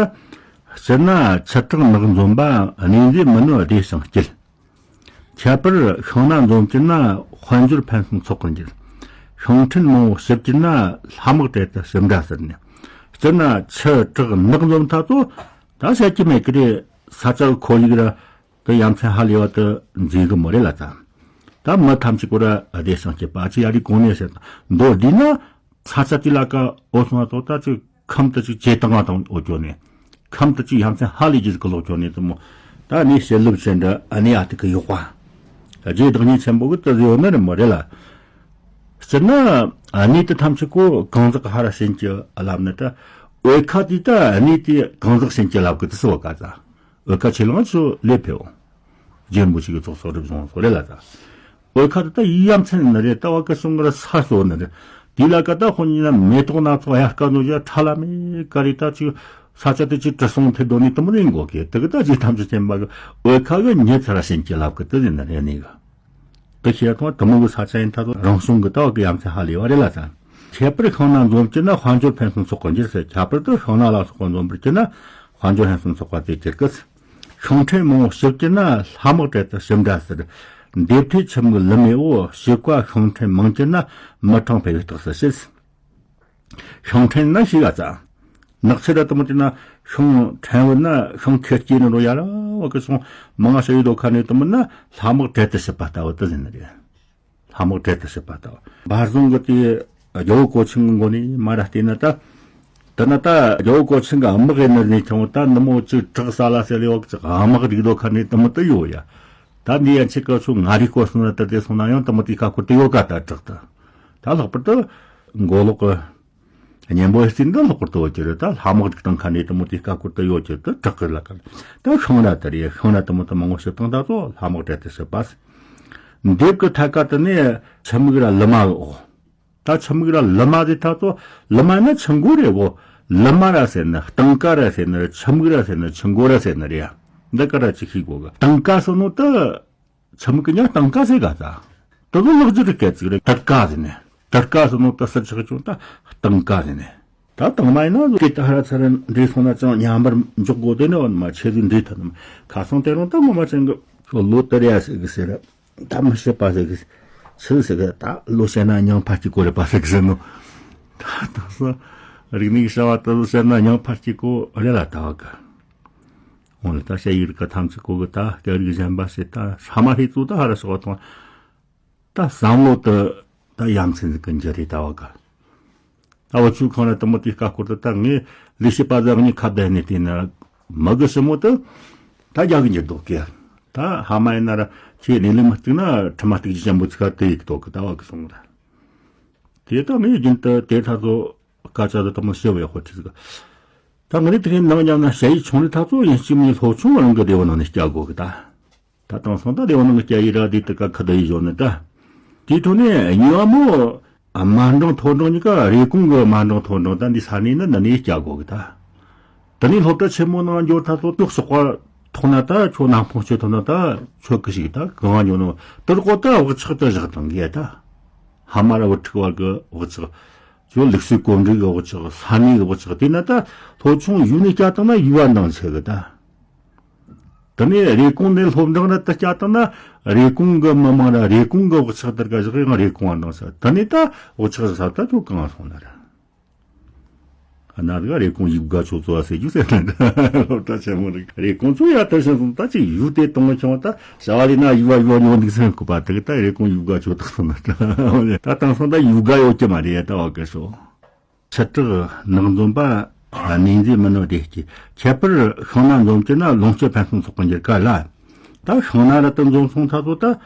སྤྱིར་ན་ཆུ་བྲག་ནགས་འཛོམས་པ། གནས་མཛེས་མི་ནུབ་བདེ་ཞིང་སྐྱིད། ཁྱད་པར་ཤིང་སྣ་འཛོམས་གྱུར་ན། དཔལ་འབྱོར་ཕུན་སུམ་ཚོགས་པར་འགྱུར། ཤིང་ཕྲན་མང་པོ་ཞིབ་གྱུར་ན། ལྷ་དམག་གྲལ་དུ་ཞིབ་འདྲ་ཟེར་ནས། སྤྱིར་ན་ཆུ་བྲག་ནགས་འཛོམས་ཐ་ཚོ་ད་བཤད་ཀྱི་མེད་ཀི་རེད། ས་ཆ་གི་ཁོར་ཡུག་ར་དེ་ཡ་མཚན་ཧ་ལས་པ་དེ་མཛེས་གི་མོ་རེད་ལ་ཙང་། ད་མི་ཐམས་ཅད་ཀོ་ར་བདེ་ཞིང་སྐྱིད་པ་ཅིག་ཡ་རི་གོང་ནས་ཟེར་དང་མདོར་བསྡུས་ན། ས་ཆ་དེ་ལ་ཀ་འོ་སོང་བ་ཐོག་ད་ཅིག་ཁམས་དུ་ཅིག་ཇེ་དྭངས་བ་དང་འོ་ཅོ་ནས། ཁམས་དུ་ཅིག་ཡ་མཚན་ཧ་ལས་རྒྱུ་ཟིག་གི་ལོག་ཅོ་ནས་དུ་མོ། ད་ནི་བྱིན་རླབས་ཅན་འདྲ་ཨ་ནི་ཨ་ཐུག་གི་ཡོག་པ། རྗེ་བདག་ཉིད་ཆེན་པོ་གི་དུ་ཡོད་ནི་རེད་མོ་རེད་ལ། སྤྱིར་ན་ཨ་ནི་དེ་ཐམས་ཅད་ཀོ་གང་ཟག་གི་ཧ་ར་ཤེན་གྱི་ལབ་ནི་ད། འོལ་ཁ་དེ་ད་ཨ་ནི་དེ་གང་ཟག་ཤེན་གྱི་ལབ་གི་དུ་སི་བ་ཀ་ཙ། འོལ་ཁ་ཆེ་ལང་ཚོ་ལེ་ཕེའོ། རྗེ་རིན་པོ་ཆེ་གི་ཚོགས་གསོག་སྒྲུབ་བྱུང་སོ་རེད་ལ་ད། འོལ་ཁ་དེ་ད་ཡི་ཡ་མཚན་ནི་རེད། ལྟ་བ་ཀ་སོང་གི་ར་ས་སོ་ནི་རེད། དེ་ལ་ཀ་ད་ཁོ་ཉིད་ན་མེ་ཏོག་སྣ་ཚོགས་ཡ་ཀ་ནོ་ཡ་ཁྲ་ལ་མེ་ཀ་རེ་ད་ཅིག་ས་ཆ་དེ་ཅིག་གྲི་སོང་ཐེ་དོ་ནི་དུ་མོ་ནི་འགོ་གེ་དེ་གི་ད་ཅིག་ཐམས་ཅད་ཅན་པ་གི་འོལ་ཁ་གི་ཉེ་ཚ་ར་ཤེན་གྱི་ལབ་གི་དུ་ནི་ནི་རེད་ནི་གི། དེ་ཤེས་ཐོང་དུ་མོ་གི་ས་ཆ་ཡིན་ད་དུ་རང་བྱུང་གི་ལྟ་བ་གི་ཡ་མཚན་ཧ་ལས་པ་རེད་ལ་ཙང་། ཁྱད་པར་ཤིང་སྣ་འཛོམས་གྱུར་ན། དཔལ་འབྱོར་ཕུན་སུམ་ཚོགས་པར་འགྱུར་ཟེར། ཁྱད་པར་དུ་ཤིང་སྣ་ལ་སོགས་པ་འཛོམས་པར་གྱུར་ན། དཔལ་འབྱོར་ཕུན་སུམ་ཚོགས་པ་དེ་གྱུར་གི། ཤིང་ཕྲན་མང་པོ་ཞིབ་གྱུར་ན། ལྷ་དམག་གྲལ་དུ་ཞིབ་འདྲ་ཟེར། འདེབས་ཐོས་ཁྱིམ་གྱི་ལི་མའི་འོག། བྱེད་ཀ་ཤིང་ཕྲན་མང་གྱུར་ན། མི་གྲངས་འཕེལ་བའི་རྟགས་སུ་བཤད། ཤིང་ཕྲན་ན་ཞིག་ག་ཙ། ནགས་ཚལ་ར་དུ་མོ་དེ་ན་ཤིང་ཕྲན་བུ་ན་ཤིང་ཁེར་སྐྱེས་ནི་རོ་ཡ་ར་བ་གི་ཤིང་མང་ང་ཤ་ཡི་དོ་ཁ་ནས་དུ་མོ་ན་ལྷ་དམག་གྲལ་དུ་ཞིབ་པ་ལྟ་བུ་དུ་ཟིན་ནི་རེད། ལྷ་དམག་གྲལ་དུ་ཞིབ་པ་ལྟ་བུ། བར་བཟུང་གི་དེ་རྒྱལ་པོ་གོ་ཆེན་གི་མགོ་ནས་མ་ར་བལྟས་ན་ད། དེ་ན་ད་རྒྱལ་པོ་གོ་ཆེན་གི་དམག་ཡིན་ནི་ནས་ཁྱོང་ད་ནུ་མོ་ཅིག་བྲག་ས་ལ་སེ་ལེ་བ་ཅིག་དམག་རིག་དོ་ཁ་ནས་དུ་མོ་དུ་ཡོད་ཡ། ད་འདི་ཡན་ཆད་ཀ་ཆུ་ང་རིག་གོ་སོང་ན་དུ་དེ་སོང་ན་ཡང་དུ་མོ་དེ་ཁ་ཁུར་དུ་ཡོད་ཀ་ད་བྲག་ད། ད་ལྷག་པར་དུ་མགོ་ལོག་གི་གཉན་པོ་ཡི་རྩིས་འདི་ལྷག་པར་དུ་ཡོད་ཀྱི་རེད། ད་ལྷ་དམག་རིག་དང་ཁ་ནས་དུ་མོ་དེ་ཁ་ཁུར་དུ་ཡོད་ཀྱི་དུ་བྲག་གི་ལ་ཀ་ད་ཤིང་ར་དུ་རེད། ཤིང་ར་དུ་མོ་དུ་མང་པོ་ཞིབ་དང་ད་ཚོ་ལྷ་དམག་གྲལ་དུ་ཞིབ་པ། འདེབས་ཀྱི་ཐད་ཀ་དུ་ནས་ཆུ་མིག་ར་ལི་མ་གི་འོག་ད་ཆུ་མིག་ར་ལི་མ་ཟེར་ཐག་ཚོ་ལི་མ་ན་ཆུ་མགོ་རེད་གོ། ལི་མ་ར་ཟེར་ནི་སྟེང་ཀ་ར་ཟེར་ནི་ཆུ་མིག་ར་ཟེར་ནི་ཆུ་མགོ་ར་ཟེར་ནི་རེད་ཡ། འདི་ཀ་ར་ཅིག་ཤེས་དགོ་གི། སྟེང་ཀ་ཟེར་ནོ་ད་ཆུ་མིག་གི་ཉག་སྟེང་ཀ་ཟེར་ག་ད། དེ་ཚོ་ལོག་རྒྱུ་རིག་སྐད་ཅིག་རེད། དར་ཀ་ཟེར་ནི། དར་ཀ་ཟེར་ནོ་ད་ཟུར་ཆག་ཅུང་ད་སྟེང་ཀ་ཟེར་ནི། ད་དང་མ་ཡིན་ན་ཟོ་སྐད་ད་ཧ་ར་ཚ་ར་འདྲེས་སོང་ན་ཅང་ཉམས་པར་འཇོག་དགོ། དེ་ནི་འོ་ན་མ་ཆེ་ཟིག་འདྲེས་ཐུབ་ནི་མ། ཁ་སང་དེ་རིང་ད་ངོ་མ་ཅན་གི་ལོ་དར་ཡ་ཟེར་གི་ཟེར། ད་མི་ཤེས་པ་ཟེར་གི་ཆི་ཟེར་གི། ད་ལོ་བཤད་ན་ཉང་ཕར་སྐྱེ་གོ་རེད་པ་ཟེར་གི་ཟེར་ནོ། ད་དེང་སང་རིག་གནས་ཀྱི་བྱ་བ་ད་ལོ་བཤད་ན་ཉང་ཕར་སྐྱེ་གོ་རེད་ལ་ད་བ་གི། འོ་ལ་ད་སྐད་ཡིག་རིག་ག་ཐམས་ཅད་གོ་གི། ད་སྐད་རིགས་གཞན་པ་ཟེར་ད་ཧྲ་མ་ཧེ་ཙུ་ད་ཧ་ར་སོགས་དང་། ད་བསམ་བློ་དེ་ད་ཡ་མཚན་ཟིག་གི་འགྱུར་རེད་ད་བ་གི། ད་བུ་ཆུ་ཁང་ལ་དེ་མོ་དེ་ཀ་སྐོར་དུ་ད་ངས་ལས་བྱེད་པ་ཟིག་གཉིས་ཁ་བརྡ་ནས་བལྟས་ན་མི་གི་ཞི་མོ་དེ་ད་རྒྱ་གི་འགྱུར་འདུག་གི། ད་ཧ་མ་ཡིན་ན་ར་ཁྱེད་གནས་ལུགས་མི་གཅིག་ན་ཁྲི་མ་གཏུག་རྒྱུ་ཅན་པོ་ཚིག་ཁ་དེ་ཡིག་འདུག་གི། ད་བ་གི་སོང་ར། དེ་ད་ངས་རྒྱུན་དུ་དེ་ཐག་ཚོ་སྐད་ཆ་དེ་དེ་མོ་བཤད་བའི་དཔེ་ཁྲིད་ཟིག་ད་ང་རེ་དེ་གའི་ནང་མཉམ་ན་ཞ་ཡི་ཆུང་རེ་ཐག་ཚོ་ཡིན་གཅིག་མིན་སློབ་ཆུང་རང་གི་བདེ་བོ་ནང་ནས་སྐྱ་དགོ་གི་ད། ད་དེང་སང་ད་དེ་བ་ནང་གི་སྐྱ་ཡི་ར་དེ་དུ་ཀ་ཁ་བརྡ་ཡི་བཞོན་ནི་ད། དེའི་ཐོག་ནས་གཉིས་པ་མོ། དམའ་འབྲིང་མཐོ་འབྲིང་གཉིས་ཀ་རེབ་གོང་གི་དམའ་འབྲིང་མཐོ་འབྲིང་ད་འདི་ས་གནས་ནི་འདི་ནས་སྐྱ་དགོ་གི་ད། དེ་ནས་སློབ་གྲྭ་ཆེན་མོ་ནང་འབྱོར་ཐ་ཚོ་ཏོག་ཙག་པ་ཐོག་ན་ད་ཁྱོད་ནང་ཕོང་སྤྱོད་ཐོག་ན་ད་ཁྱོད་ཀི་ཞིག་ད་གང་འབྱོར་ནོ་དུར་ཀོ་ད་བག་ཆགས་ད་བཞག་དང་གི་ད། ཧ་མ་ར་བུ་ཕྲུག་བར་གི་བག་ཆགས། ཁྱོད་ལུགས་སྲོལ་གོམས་འདྲིས་གི་བག་ཆགས། ས་གནས་གི་བག་ཆགས། དེ་ན་ད་སློབ་ཆུང་ཡུལ་ནས་བསྐྱལ་བཏང་ན་ཡུལ་བ་འདང་ཆེ་གི་ད། དེ་ནས་རེབ་གོང་ནས་སློབ་འབྲིང་ར་དུ་བསྐྱལ་བཏང་ན་རེབ་གོང་གི་མི་མང་ར་རེབ་གོང་གི་བག་ཆགས་དེར་ག་བཞག་ཡང་རེབ་གོང་བ་འདང་ཆེ། དེ་ནས་ད་བག་ཆགས་བཞག་ས་ད་ཁྱོད་གང་སོང་ན་ར། ཨ་ན་དེ་ག་རེབ་གོང་ཡུལ་དགའ་ཆོག་ཚོ་བ་ཟེར་རྒྱུ་ཟེར་ན་ད་སློབ་གྲྭ་ཆེན་མོ་རེད། རེབ་གོང་ཚོ་ཡ་ད་ཤེས་སོང་ད་ཅིག་ཡུལ་དེ་གཏོང་ཆུང་ད་བྱ་བ་ལས་ན་ཡུལ་བ་ཡུལ་བ་ཉོ་འདུག་ཟེར་གོ་པ་དེ་ག་ད་རེབ་གོང་ཡུལ་དགའ་ཆོག་ད་སོང་ན་ད་དེང་སང་ད་ཡུལ་དགའ་ཡོད་ཀྱི་མ་རེད་ད་བ་གི་སོ། ཕྱི་བྲག་ནགས་འཛོམས་པ། གནས་མཛེས་མིན་ནོ་བདེ་སྐྱིད། ཁྱད་པར་ཤིང་ནགས་འཛོམས་ཀྱི་ན་ལོངས་སྤྱོད་ཕུན་སུམ་ཚོགས་པར་འགྱུར་ག་ལ། ད་ཤིང་ནགས་ར་དུ་འཛོམས་སོང་ཐ་ཚོ་ད།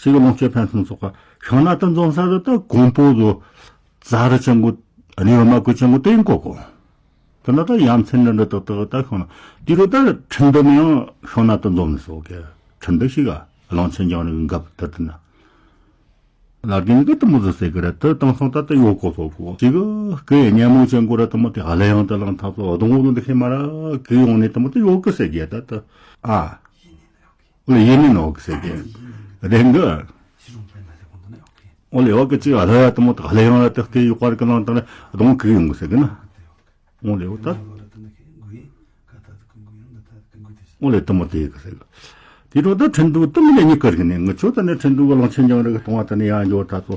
ཞིག་ལོངས་སྤྱོད་ཕུན་སུམ་ཚོགས་པ། ཤིང་ནགས་དུ་འཛོམས་ས་ཚོ་ད་གོང་པོ་ཚོ། རྩྭ་རུ་ཆེན་པོ། གནས་བབ་མ་བཀོད་ཆེན་པོ་དེ་ཡིན་གོ་གོ། དེ་ན་ད་ཡ་མཚན་འདྲ་འདྲ་དག་དག་ད་ཤིང་ནགས། དེ་རུ་ད་ཁྲིན་ཏུ་ནས་ཡང་ཤིང་ནགས་དུ་འཛོམས་ནས་སོ་གེ། ཁྲིན་ཏུ་ཞིག་ག་གླང་ཆེན་རྒྱང་རིང་གི་འགབ་དུ་དུ་ན། ལ་རྒན་གི་དུ་མོ་ཟིག་ཟེར་གི་ར་དུ་དེང་སང་ད་དུ་ཡོད་གོ་ཚོ་གོ་ཅིག་གི་སྐུ་ཡི་སྙན་མོ་ཅན་གོ་ར་དུ་མོ་དེ་ཧ་ལས་ཡང་དུ་ལང་ཐག་ཚོ་སྡོང་བོ་འདི་ཁེ་མ་ར་གི་ཡོང་ནས་དུ་མོ་དུ་ཡོད་གི་ཟེར་གི་ད་དུ་ཨ། ལ་ཡེ་ནི་ནོ་གི་ཟེར་གི་རེད་གི། ཨོ་ལེ་ཡོད་གི་ཅིག་ཧ་ལས་ཡ་དུ་མོ་དུ་ཧ་ལས་ཡང་ར་དུ་སྐུ་ཡི་དཔར་གི་ནང་དུ་ལ་སྡོང་གི་ཡོང་གི་ཟེར་གི་ན། ཨོ་ལེ་ཡོད་ད། ཨོ་ལེ་དུ་མོ་དེ་གི་ཟེར་གི། དེ་འཕྲོ་ད་ཁྲིན་ཏུ་དུ་མོ་ལེ་ཉི་ཀར་གི་ནས་ངི་ཆོ་ད་ནས་ཁྲིན་ཏུ་གི་གླང་ཆེན་རྒྱང་རིང་གི་གཏོང་བ་ད་ནས་ཡང་འགྱོ་ད་ཚོ།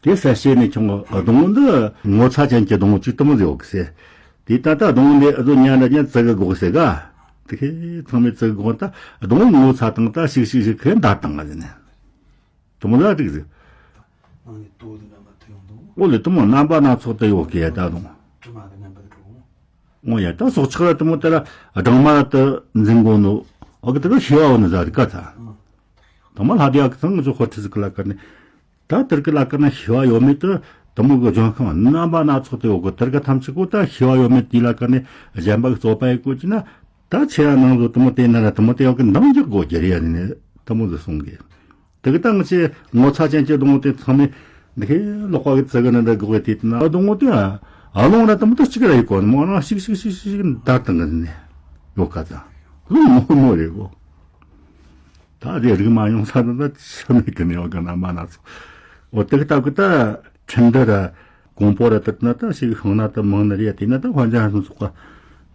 དེ་ས་ཤེས་ནས་ཁྱོང་གི་སྡོང་བོ་འདི་ངོ་ཚ་ཅན་གྱི་སྡོང་བོ་ཅིག་དུ་མོ་ཟེར་ཡོད་གི་ཟེར། དེ་ད་ད་སྡོང་བོ་འདི་ཨ་ཟོ་ཉན་ར་ཉན་ཙི་གི་གོ་ཟེར་ག། དེ་ཁེ་ཚང་མས་ཙི་གི་གོ་ད་སྡོང་བོ་ངོ་ཚ་དང་ད་ཤིག་ཤིག་ཤིག་ཁེ་འདར་དང་ང་ཟེར་ནས། དུ་མོ་ལ་དྲིག་ཟིག་ནང་ནས་ལྟོ་དེ་འདྲ་མ་ཐུབ་ཡོང་དུ། ཨོ་ལེ་དུ་མོ་རྣམ་པ་སྣ་ཚོགས་དུ་ཡོད་ཀི་ཡ་ད་དུང་། དྲི་མ་གི་རྣམ་པ་དུ་གྲོགས། ཨོ་ཡ་ད་སྲོག་ཆགས་ར་དུ་མོ་དེ་ར་སྦྲང་མ་དུ་འཛིན་གོ་ནོ། ཨོ་གི་དེ་ག་ཤེས་བ་འོ་ནི་ཟ་རི་ཀ་ཚ། དུ་མོ་ལྷ་དེ་ཡ་གི་ཚང་ངི་ཚོ་ཧོ་ཁྲི་ཟིག་གི་ལ་ཀ་ནི། ད་དེར་གི་ལ་ཀ་ན་ཤེས་བ་ཡོད་མེད་དུ་དུ་མོ་གི་ལྗོན་ཤིང་རྣམ་པ་སྣ་ཚོགས་དུ་ཡོད་གི། དེར་གི་ཐམས་ཅད་གོ་ད་ཤེས་བ་ཡོད་མེད་དེ་ལ་ཀ་ནི་གཞན་པ་གི་རྩོད་པ་ཡི་གོ་ཅི་ན། ད་ཁྱེད་རང་ནང་ཚོ་དུ་མོ་དེ་ན་ར་དུ་མོ་དེ་ཡོད་གི་འདང་རྒྱག་དགོ་རྒྱུ་རེད་ཡ་ནི་དུ་མོ་ཟིག་གསུང་གི། དེ་གི་ད་ང་ཆེ་ངོ་ཚ་ཅན་གྱི་སྡོང་བོ་དེ་ཚང་མས་འདི་ཁའི་ལོག་པ་གི་ཙི་གི་ནི་འདྲ་དགོས་དེ་ན་སྡོང་བོ་དེ་ཨ་ལོང་ར་དུ་མོ་དེ་གཅིག་ར་ཡི་གོ་ནི་མོ་ན་ཤིག་ཤིག་ཤིག་ཤིག་འདར་དང་གི་ནི་ཡོད་ག་ཙ་ལོ་མོ་མོ་རེད་གོ། ད་དེ་རིག་མ་ཡོང་ས་ད་ད་ཆི་མེད་གི་ནི་ཡོད་ག་ན་མ་ན་ཚོ། འོ་དེ་གི་ད་གི་ད་ཁྲིན་ཏུ་ར། གོང་པོ་ར་དུ་ན་ད་ཞིག་ཤིང་ནགས་དུ་མང་ནི་རེད་དེ་ན་ད་ཧོན་ཅང་ཧན་སོང་ཚོགས་པ་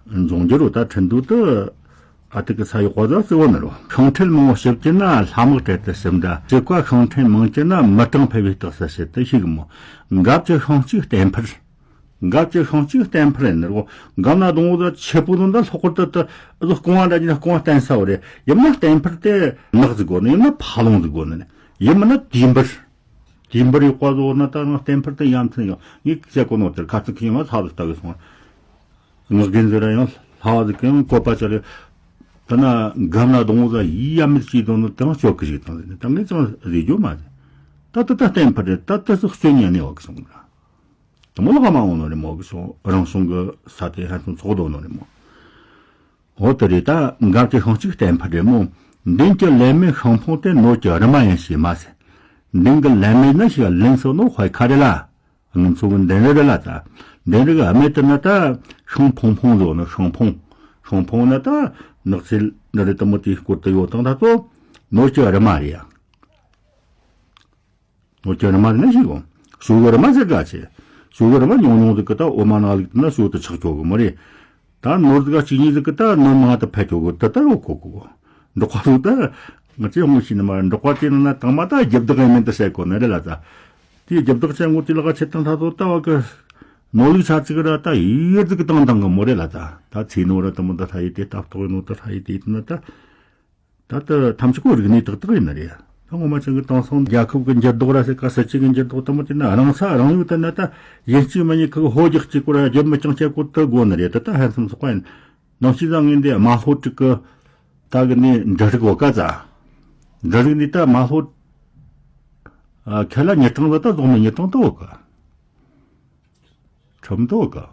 འབྱུང་འགྱུར་རོ་ད་ཁྲིན་ཏུ་དུ་ཨ་ཏི་གི་ས་ཡོག་པ་ཟ་སི་བོ་ནི་རོ། ཤིང་ཁྲིད་མང་བོ་ཞིབ་ཀྱི་ན་ལྷ་དམག་གྲལ་དུ་ཞིབ་འདྲ་ཞིག་པ། ཤིང་ཁྲིད་མང་གྱི་ན་མི་གྲངས་འཕེལ་བའི་རྟགས་སུ་ཞིག་ཏུ་ཤིག་མོ། འགབ་ཀྱི་ཤིང་གཅིག་བརྟན་འཕེལ། འགབ་ཀྱི་ཤིང་གཅིག་བརྟན་འཕེལ་ནི་རོ། འགབ་ན་སྡོང་བོ་ཟ་ཆེ་པོ་ཟོ་འདྲ་ལྷག་པར་དུ་དུ་ཟོ་རྐང་བ་འདྲ་ཅི་ན་རྐང་བ་བརྟན་ས་བོ་རེད། ཡིན་ན་བརྟན་འཕེལ་དེ་ནགས་ཟིག་དགོ་ནི་ཡིན་ན་ཕ་ལོང་ཟིག་དགོ་ནི་ཡིན་མིན་ན་དུས་འབུར། དེ་འབུར་ཡོད་པ་བཟོ་ན་ད་ང་བརྟན་འཕུར་དུ་ཡ་མཚན་ཡང་ངས་བཤད་གོ་ནོ་དེར་ཁ་ཚིག་ཁྱི་ཡང་ཚ་བ་ལྟ་གི་སོང་། ངག་རྒན་ཟེར་ཡང་ལྷ་བ་ཟིག་གིས་ཡང་བཀོད་པ་ཅི་རེད། ད་ན་སྒམ་ན་སྡོང་བོ་ཟ་ཡི་ཡ་མེད་ཅིག་དོན་ནོ་དེ་ཡང་སྐྱོ་གི་ཞིག་དང་ཟེར་ནས་ད་ངས་ཅང་ཟེར་རྒྱུ་མ་ཟེར། ད་ད་ད་བརྟན་འཕུར་རེད། ད་ད་སུ་སྐྱོ་ཉན་ནས་བ་གི་སོང་ར། དེ་མོ་ལོག་མ་འོང་ནོ་རེད་མོ་གི་སོང་། རང་བྱུང་གི་ས་དེ་ཧན་སོང་ཚོགས་དོ་ནོ་རེད་མོ། འོ་དེ་རེད། ད་འགབ་ཀྱི་ཤིང་གཅིག་བརྟན་འཕུར་རེད་མོ། མདུན་གྱི་ལེབ་མའི་ཤིང་ཕུང་དེ་ནོར་གྱི་རི་མ་ཡིན་ཞེས་མ་ཟེར། མདུན་གྱི་ལན་མེད་ན་ཞིག་ལན་སོ་ནོ་ཧོའི་ཁ་རེ་ལ། ང་ཚོ་གི་མདུན་རེ་རེ་ལ་ད། མདུན་རེ་གི་སྨད་དུ་ན་ད་ཤང་ཕུང་ཕུང་བཟོ་ནོ་ཤང་ཕུང་། ཤང་ཕུང་ན་ད་ནགས་ཚལ་འདི་རེ་དུ་མོ་དེའི་སྐོར་དུ་ཡོད་དང་ད་ཚོ། ནོར་གྱི་རི་མ་རེད་ཡ། ནོར་གྱི་རི་མ་རེད་ན་ཞིག་གོ། ཤུ་གི་རི་མ་ཟེར་ག་ཆེ། ཤུ་གི་རི་མ་ཉུང་ཉུང་ཟིག་གི་ད་འོ་མ་ནང་ལུག་ན་ཤུ་དུ་ཆག་ཆོག་གི་མོ་རེད། ད་ནོར་ཟིག་ག་གཅིག་གཉིས་ཟིག་གི་ད་ནོར་མང་དུ་ཕེ་ཆོག་གི་ད་ད་ཡོད་གོ་གོ། འབྲོག་པ་ཟིག་ད། ང་ཚོས་ཧོང་ཤི་ནི་མ་འབྲོག་པ་དེ་ནི་ན་དང་མ་ད་རྒྱབ་བདག་ཡིན་མིན་ད་བཤད་གོ་ནི་རེད་ལ་ད། དེའི་རྒྱབ་བདག་ཅན་ངོ་དེ་ལ་ག་ཆེ་དང་ད་ཚོ་ད་བ་གི། ནོར་ལུག་ཆ་ཚིག་ར་ད་ཡི་ཟིག་གི་དང་དང་གི་མོ་རེད་ལ་ད། ད་ཚེ་ནོར་ར་ད་མོ་ད་ལྷ་ཡི་དེ་ལྟ་རྟོག་ནོ་ད་ལྷ་ཡི་དེ་ཡིན་ན་ད། ད་ལྟ་ཐམས་ཅད་ཀོ་རིག་གནས་ཏག་ཏག་ཡིན་ནི་རེད། ད་ངོ་མ་ཅན་གྱི་དེང་སང་རྒྱལ་ཁབ་ཀྱི་འགྱུར་ལྡོག་ར་ཟེར་ག་སྲིད་སྤྱི་གི་འགྱུར་ལྡོག་དུ་མ་དེ་ན་རང་ས་རང་ཡུལ་དུ་ན་ད་གཞན་གཅིག་མ་ཉིད་ཁག་ཧོ་རྒྱག་གཅིག་གོ་ར་རྒྱབ་མི་རྐྱང་བྱེད་གོ་དུ་དགོ་ནི་རེད། ད་ད་ཧན་སམ་སོག་པ་ཡིན། ནང་ཤི་ཟ་ངན་དེ་མ་ལྷོ་དྲུག་གི་ད་གི་ནི་འབྲུ་རིགས་བོ་ག་ཙ། འབྲུ་རིགས་ནི་ད་མ་ལྷོ་ཨ་ཁེ་ལ་ཉི་གྲངས་ལ་ད་རྫོང་ནི་ཉི་གྲངས་དུ་བོ་ག། ཁྲིམས་དོ་ག།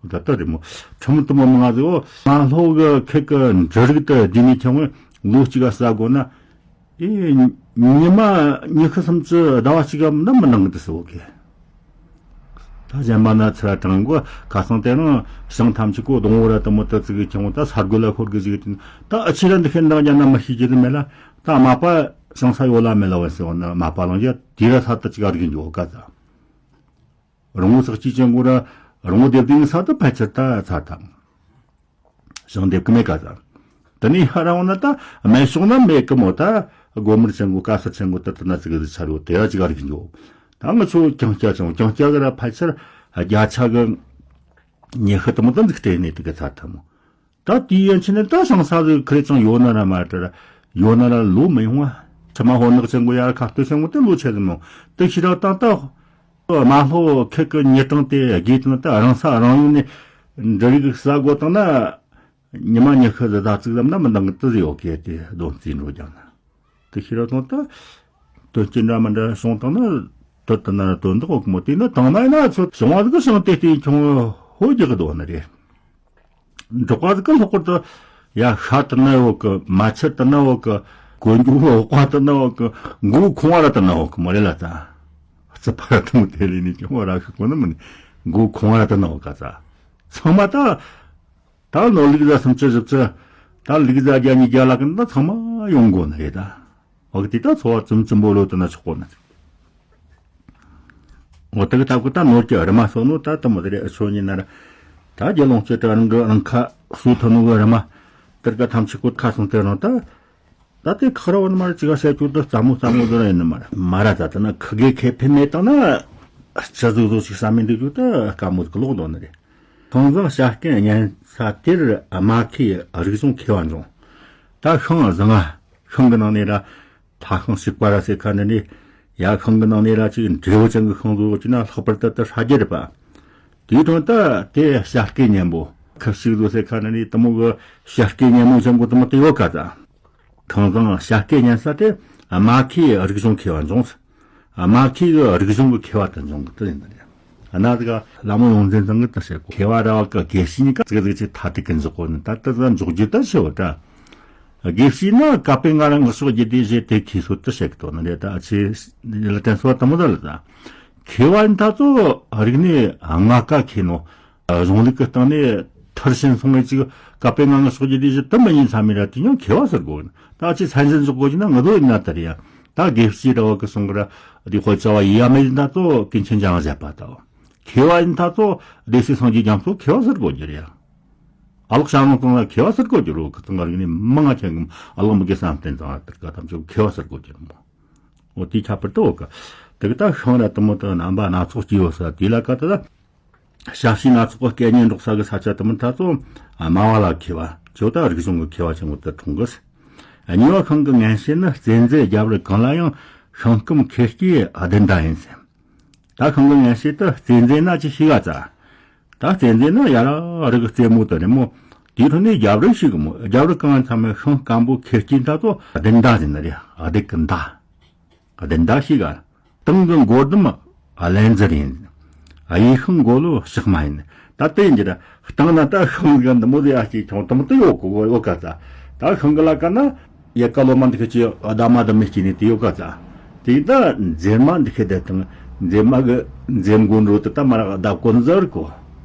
ད་ལྟ་རེད་མོ། ཁྲིམས་དུ་མ་མང་ཟེར་བོ། མ་ལྷོ་གི་ཁེ་གི་འབྲུ་རིགས་དུ་འདི་ནས་ཁྱོང་བས་ལོ་གཅིག་ག་ཟ་དགོ་ན། ཨེ། ཉི་མ་ཉི་ཤུ་སུམ་ཅུ་ཟླ་བ་གཅིག་གམ་ནམ་མི་འདང་གི་དུ་ཟེར་བོ་གི། ད་གཞན་པ་ན་ཚུར་དྲང་གོ་ཁ་སང་དེ་རིང་ཞིང་ཐམས་ཅད་གོ་སྡོང་བོ་ར་དུ་མོ་དུ་ཙི་གི་ཁྱོང་ད་ས་རྒོད་ལ་ཤོར་གི་ཟིག་དུ་ད་ཨ་ཆི་ར་འདི་ཁེ་འདང་རྒྱ་ན་མི་ཤེས་ཀྱི་དུ་མེད་ལ་ད་མ་པ་ཞིང་ས་ཡོད་ལ་མེད་ལ་བ་ཟེར་བ་ན་མ་པ་ལང་རྒྱ་དེ་ར་ས་དུ་ཅིག་ཨ་རིག་འགྱོ་ག་ད། རོང་བོ་ཚགས་ཅིག་ཅན་གོ་ར་རོང་བོ་སྡེབ་ཏིང་ས་དུ་ཕལ་ཆེར་ད་ཚ་དང་། ཞིང་སྡེབ་ཀི་མེད་ག་ད། དེ་ནས་ཧ་ར་འོང་ན་ད་སྨན་ཤོང་ན་མེད་ཀི་མོ་ད་སྒོ་མར་ཅན་གོ་ག་སར་ཅན་གོ་ད་དུ་ན་ཙི་གི་ཟི་ཆ་རོ་དེ་ར་ཅིག་ཨ་རིག་འགྱོ། ད་ང་ཚོ་ཀྱང་སྐྱ་ཅང་ཀྱང་སྐྱ་གི་ར་ཕལ་ཆེར་བརྒྱ་ཆ་གི་ཉི་ཤུ་དུ་མོ་ད་འཛུགས་སྤྲད་ནས་དུ་གི་ཚ་ཐ་མོ། ད་དེའི་ཡན་ཆད་ནས་ད་ཞིང་ས་ཟིག་ཁི་རེ་ཅང་ཡོད་ན་ར་མ་དྲ་ར་ཡོད་ན་ར་ལོ་མི་ཡོང་བ། ཁྲི་མ་ཧོ་ནག་ཅན་གོ་ཡ་ཁ་སྟོད་ཅན་གོ་དེ་ལོ་ཆེ་ཟིག་མོ་དེ་ཤི་ར་ད་ད་མ་ལྷོ་ཁེ་གི་ཉི་གྲངས་དེ་དགོས་དུ་ན་ད་རང་ས་རང་ཡུལ་ནས་འབྲུ་རིགས་ཟ་དགོ་དང་ན་ཉི་མ་ཉི་ཤུ་ཟི་ད་ཙིག་ཙམ་ན་མི་འདང་གི་དུ་ཟི་ཡོད་གི་དེ་སྡོམ་རྩིས་འགྲོ་རྒྱང་ན། དེ་ཤི་ར་སོང་ད། དོན་སྐྱེ་འདྲ་མི་འདྲ་སོང་དང་ན། དོན་དུ་ན་དོན་དུ་འོག་མོ་དེ་ནི་དང་མ་ཡིན་ན་ཚོ་བྱུང་བ་ཟིག་གི་བྱུང་དེ་དེ་ཁྱོང་ཧོ་རྒྱག་གི་འདུག་ནི་རེད། འབྲོག་པ་ཟིག་གི་ལྷག་པར་དུ་ཡ་ཤ་དུ་ན་འོག་གི་མ་ཆུ་དུ་ན་འོག་གི་གོན་རྒྱུ་འོག་པ་དུ་ན་འོག་གི་མགོ་ཁོང་བ་ར་དུ་ན་འོག་གི་མོ་རེ་ལ་ད། རྩི་ཕ་ར་དུ་མོ་དེ་ལས་ནི་ཁྱོང་བ་ར་ཤི་གོ་ནི་མིན་མགོ་ཁོང་བ་ར་དུ་ན་འོག་ག་ད། ཚང་མ་ད། ད་ནོར་ལུག་ཟ་སུམ་ཅུ་བཞི་བཅུ། ད་ལུག་ཟ་བརྒྱ་ཉིས་བརྒྱ་ལ་ཀིན་ད་ཚང་མ་ཡོང་དགོ་ནི་རེད་ད། འོ་གི་དེ་ད་འཚོ་བ་ཙུམ་ཙུམ་པོ་ལོ་དུ་ན་ཆོག་གོ་ནི། འོ་དེ་གི་ད་གི་ད་ནོར་གྱི་རི་མ་སོ་ནོ་ད་དུ་མོ་དེ་རེད་ཨ་ཆོ་ཉི་ན་ར། ད་རྒྱ་ལོངས་སྤྱོད་དྲ་རང་གི་རང་ཁ་སུ་ཐོ་ནོ་གི་རི་མ། དེར་ག་ཐམས་ཅད་ཀོ་ཁ་སོང་དེ་རང་ད། ད་དེ་ཁག་ར་བ་ནི་མ་རེད་ཅི་ག་བཤད་རྒྱུ་ད་རྩ་མོ་རྩ་མོ་དུ་ར་ཡིན་ནི་མ་རེད་མ་ར་ད་ད་ན་ཁི་གེ་ཁེ་ཕན་མེད་དང་ན། ཅི་ཟུག་ཟུག་ཅིག་བསམ་མི་འདུག་རྒྱུ་ད་དཀའ་མོ་ཟིག་ལོག་འདོན་ནི་རེད། ཁང་བཟང་བྱ་རྐུན་གཉན་ས་དེར་རྨ་ཁའི་རིག་གཞུང་མཁས་པ་འབྱུང་། ད་ཤིང་བཟང་ང་ཤིང་གི་ནང་ནས་ར་ཐ་ཤིང་ཞིག་པ་ར་ཟེར་ཁ་ནི་ནི་ཡ་ཤིང་གི་ནང་ནས་ར་ཅིག་འབྲས་བུ་ཅན་གྱི་ཤིང་བཟོ་བ་ཅིག་ན་ལྷག་པར་དུ་དུ་ཧྲ་རྒྱ་རེད་པ། དེའི་དོན་དུ་དེ་བྱ་རྐུན་གཉན་པོ་ཁབ་ཞིག་བཟོ་ཟེར་ཁ་ནི་ནི་དུ་མོ་གི་བྱ་རྐུན་གཉན་མོ་ཅན་གོ་དུ་མོ་དེ་ཡོད་ག་ད། ཁང་བཟང་བྱ་རྐུན་གཉན་ས་དེ་རྨ་ཁའི་རིག་གཞུང་མཁས་པ་འབྱུང་། རྨ་ཁའི་གི་རིག་གཞུང་གི་མཁས་པ་དུ་འབྱུང་གི་དུ་ཡིན་ནི་རེད། གནའ་དེ་ག་ལ་མོ་ཡོངས་འཛིན་ཚང་གི་དུ་བཤད་གོ་མཁས་པ་ར་བ་གི་དགེ་བཤེས་གཉིས་ཀ་ཙིག་ཙིག་ཅིག་ཐ་དད་གི་འཇོག་གོ་ནི་ད་ལྟ་ཟ་འཇོག་རྒྱུ་ད་ཆེ་བ་འདྲ། དགེ་བཤེས་ནི་ཀ་པེ་ང་རང་ངག་ཕྱོགས་རྒྱུད་སྡེ་བཞི་དེ་མཁས་སོ་དུ་བཤད་གི་དོ་ནི་རེད་ད་ཨ་ཆེ་ལ་དྲན་སོ་དུ་མོ་ད་ལ་ད། མཁས་པ་ཡིན་ད་ཚོ་རིག་གནས་ལྔ་ཀ་མཁས་ནོ། གཞུང་ལུགས་ཀྱི་སྟེང་ནས་མཐར་ཕྱིན་སོང་བའི་ཅིག་ཀ་པེ་ང་ངག་ཕྱོགས་ཀྱི་ལས་གཞི་དུ་མི་ཉན་ས་མི་ར་དེ་ཡང་མཁས་པ་ཟེར་དགོས། ད་ཅི་མཚན་གཞི་འཇོག་དགོས་ཀྱི་ན་ང་ཚོ་ཡིན་ན་ད་རེད་ཡ། ད་དགེ་བཤེས་ར་བ་གི་གསུང་གི་ར་དེ་དཔེ་ཆ་བ་ཡིན་ཡ་མེད་ཡིན་ད་ཚོ་ཀུན་མཁྱེན་འཇམ་དབྱངས་བཞད་པ་ད། མཁས་པ་ཡིན་ད་ཚོ་སྡེ་སྲིད་སངས་རྒྱས་རྒྱ་མཚོ་མཁས་པ་ཟེར་དགོས་ཀྱི་རེད་ཡ། ཨ་ལགས་ཞང་རང་ཚང་ལ་མཁས་པ་ཟེར་དགོས་ཀྱི་རེད་གི་ཚང་ང་རིག་གནས་མང་ང་ཁྱེད་གི་ཨ་ལགས་མི་དགེ་བསམ་གཏན་ཚང་ལ་དེར་ག་ཐམས་ཅད་མཁས་པ་ཟེར་དགོས་ཀྱི་རེད་མོ། འོ་དེའི་ཁྱད་པར་དུ་འོ་གི། དེ་གི་ད་ཤིང་ར་དུ་མོ་དུ་རྣམ་པ་སྣ་ཚོགས་སྐྱེ་ཡོད་ས་དེ་ལ་ཀ་ད་ལ། ཞབས་ཕྱི་སྣ་ཚོགས་པ་སྐད་སྙན་སྒྲོག་ས་གི་ས་ཆ་དུ་མི་ད་ཚོ། སྨྲ་བ་ལ་མཁས་པ་ཇོ་ད་རིག་གཞུང་གི་མཁས་པ་ཆེན་པོ་དུ་འཁྲུངས་གི། གཉིས་པ་ཤིང་གི་ངན་བྱེད་ནི་བཙན་རྫས་རྒྱབ་རི་གང་ལ་ཡང་ཤིང་སྐམ་ཁེར་སྐྱེས་བདུན་ཟླ་ཡིན་ཟེར། ད་ཤིང་གི་ངན་བྱེད་དུ་བཙན་རྫས་ན་ཅི་ཤེས་ག་ཙ། ད་བཙན་རྫས་ནི་ཡ་ར་རི་གི་རྩེ་མོ་དུ་རེད་མོ། དེའི་ཁྲོད་ནས་རྒྱབ་རི་ཞིག་གི་མོ་རྒྱབ་རི་གང་ཚང་མའི་ཤིང་སྐམ་པོ་ཁེར་སྐྱེས་ད་ཚོ་བདུན་ཟླ་ཟེར་ནི་རེད་བདུད་གི་ཟླ། བདུན་ཟླ་ཞིག་ག། སྟེང་གི་མགོ་ཟླུམ་བརླན་ཟེར་ཡིན། གཡས་ཤིང་མགོ་ལོ་ལྕགས་མ་ཡིན། ད་དེ་ཡིན་གྱི་ར་སྟེང་ན་ད་ཤིང་གི་འདི་མོ་དེ་ཡ་གཅིག་ཁྱོང་དུ་མོ་དེ་ཡོད་གོ་ཡོད་ག་ཙ། ད་ཤིང་གི་ལ་ཀ་ན་ ཡལ་ག་ལོ་མ་འདི་ཁ་ཅིག་ཨ་ད་མ་ད་མི་སྐྱེས་ནས་དེ་ཡོད་ག་ཙ། དེ་ད་འཛེར་མ་འདི་ཁ་བསྡད་དང་འཛེར་མ་གི་འཛེར་མགོ་འགྲོ་དུ་ད་མ་རག་ད་གོ་ནི་ཟེར་གོ།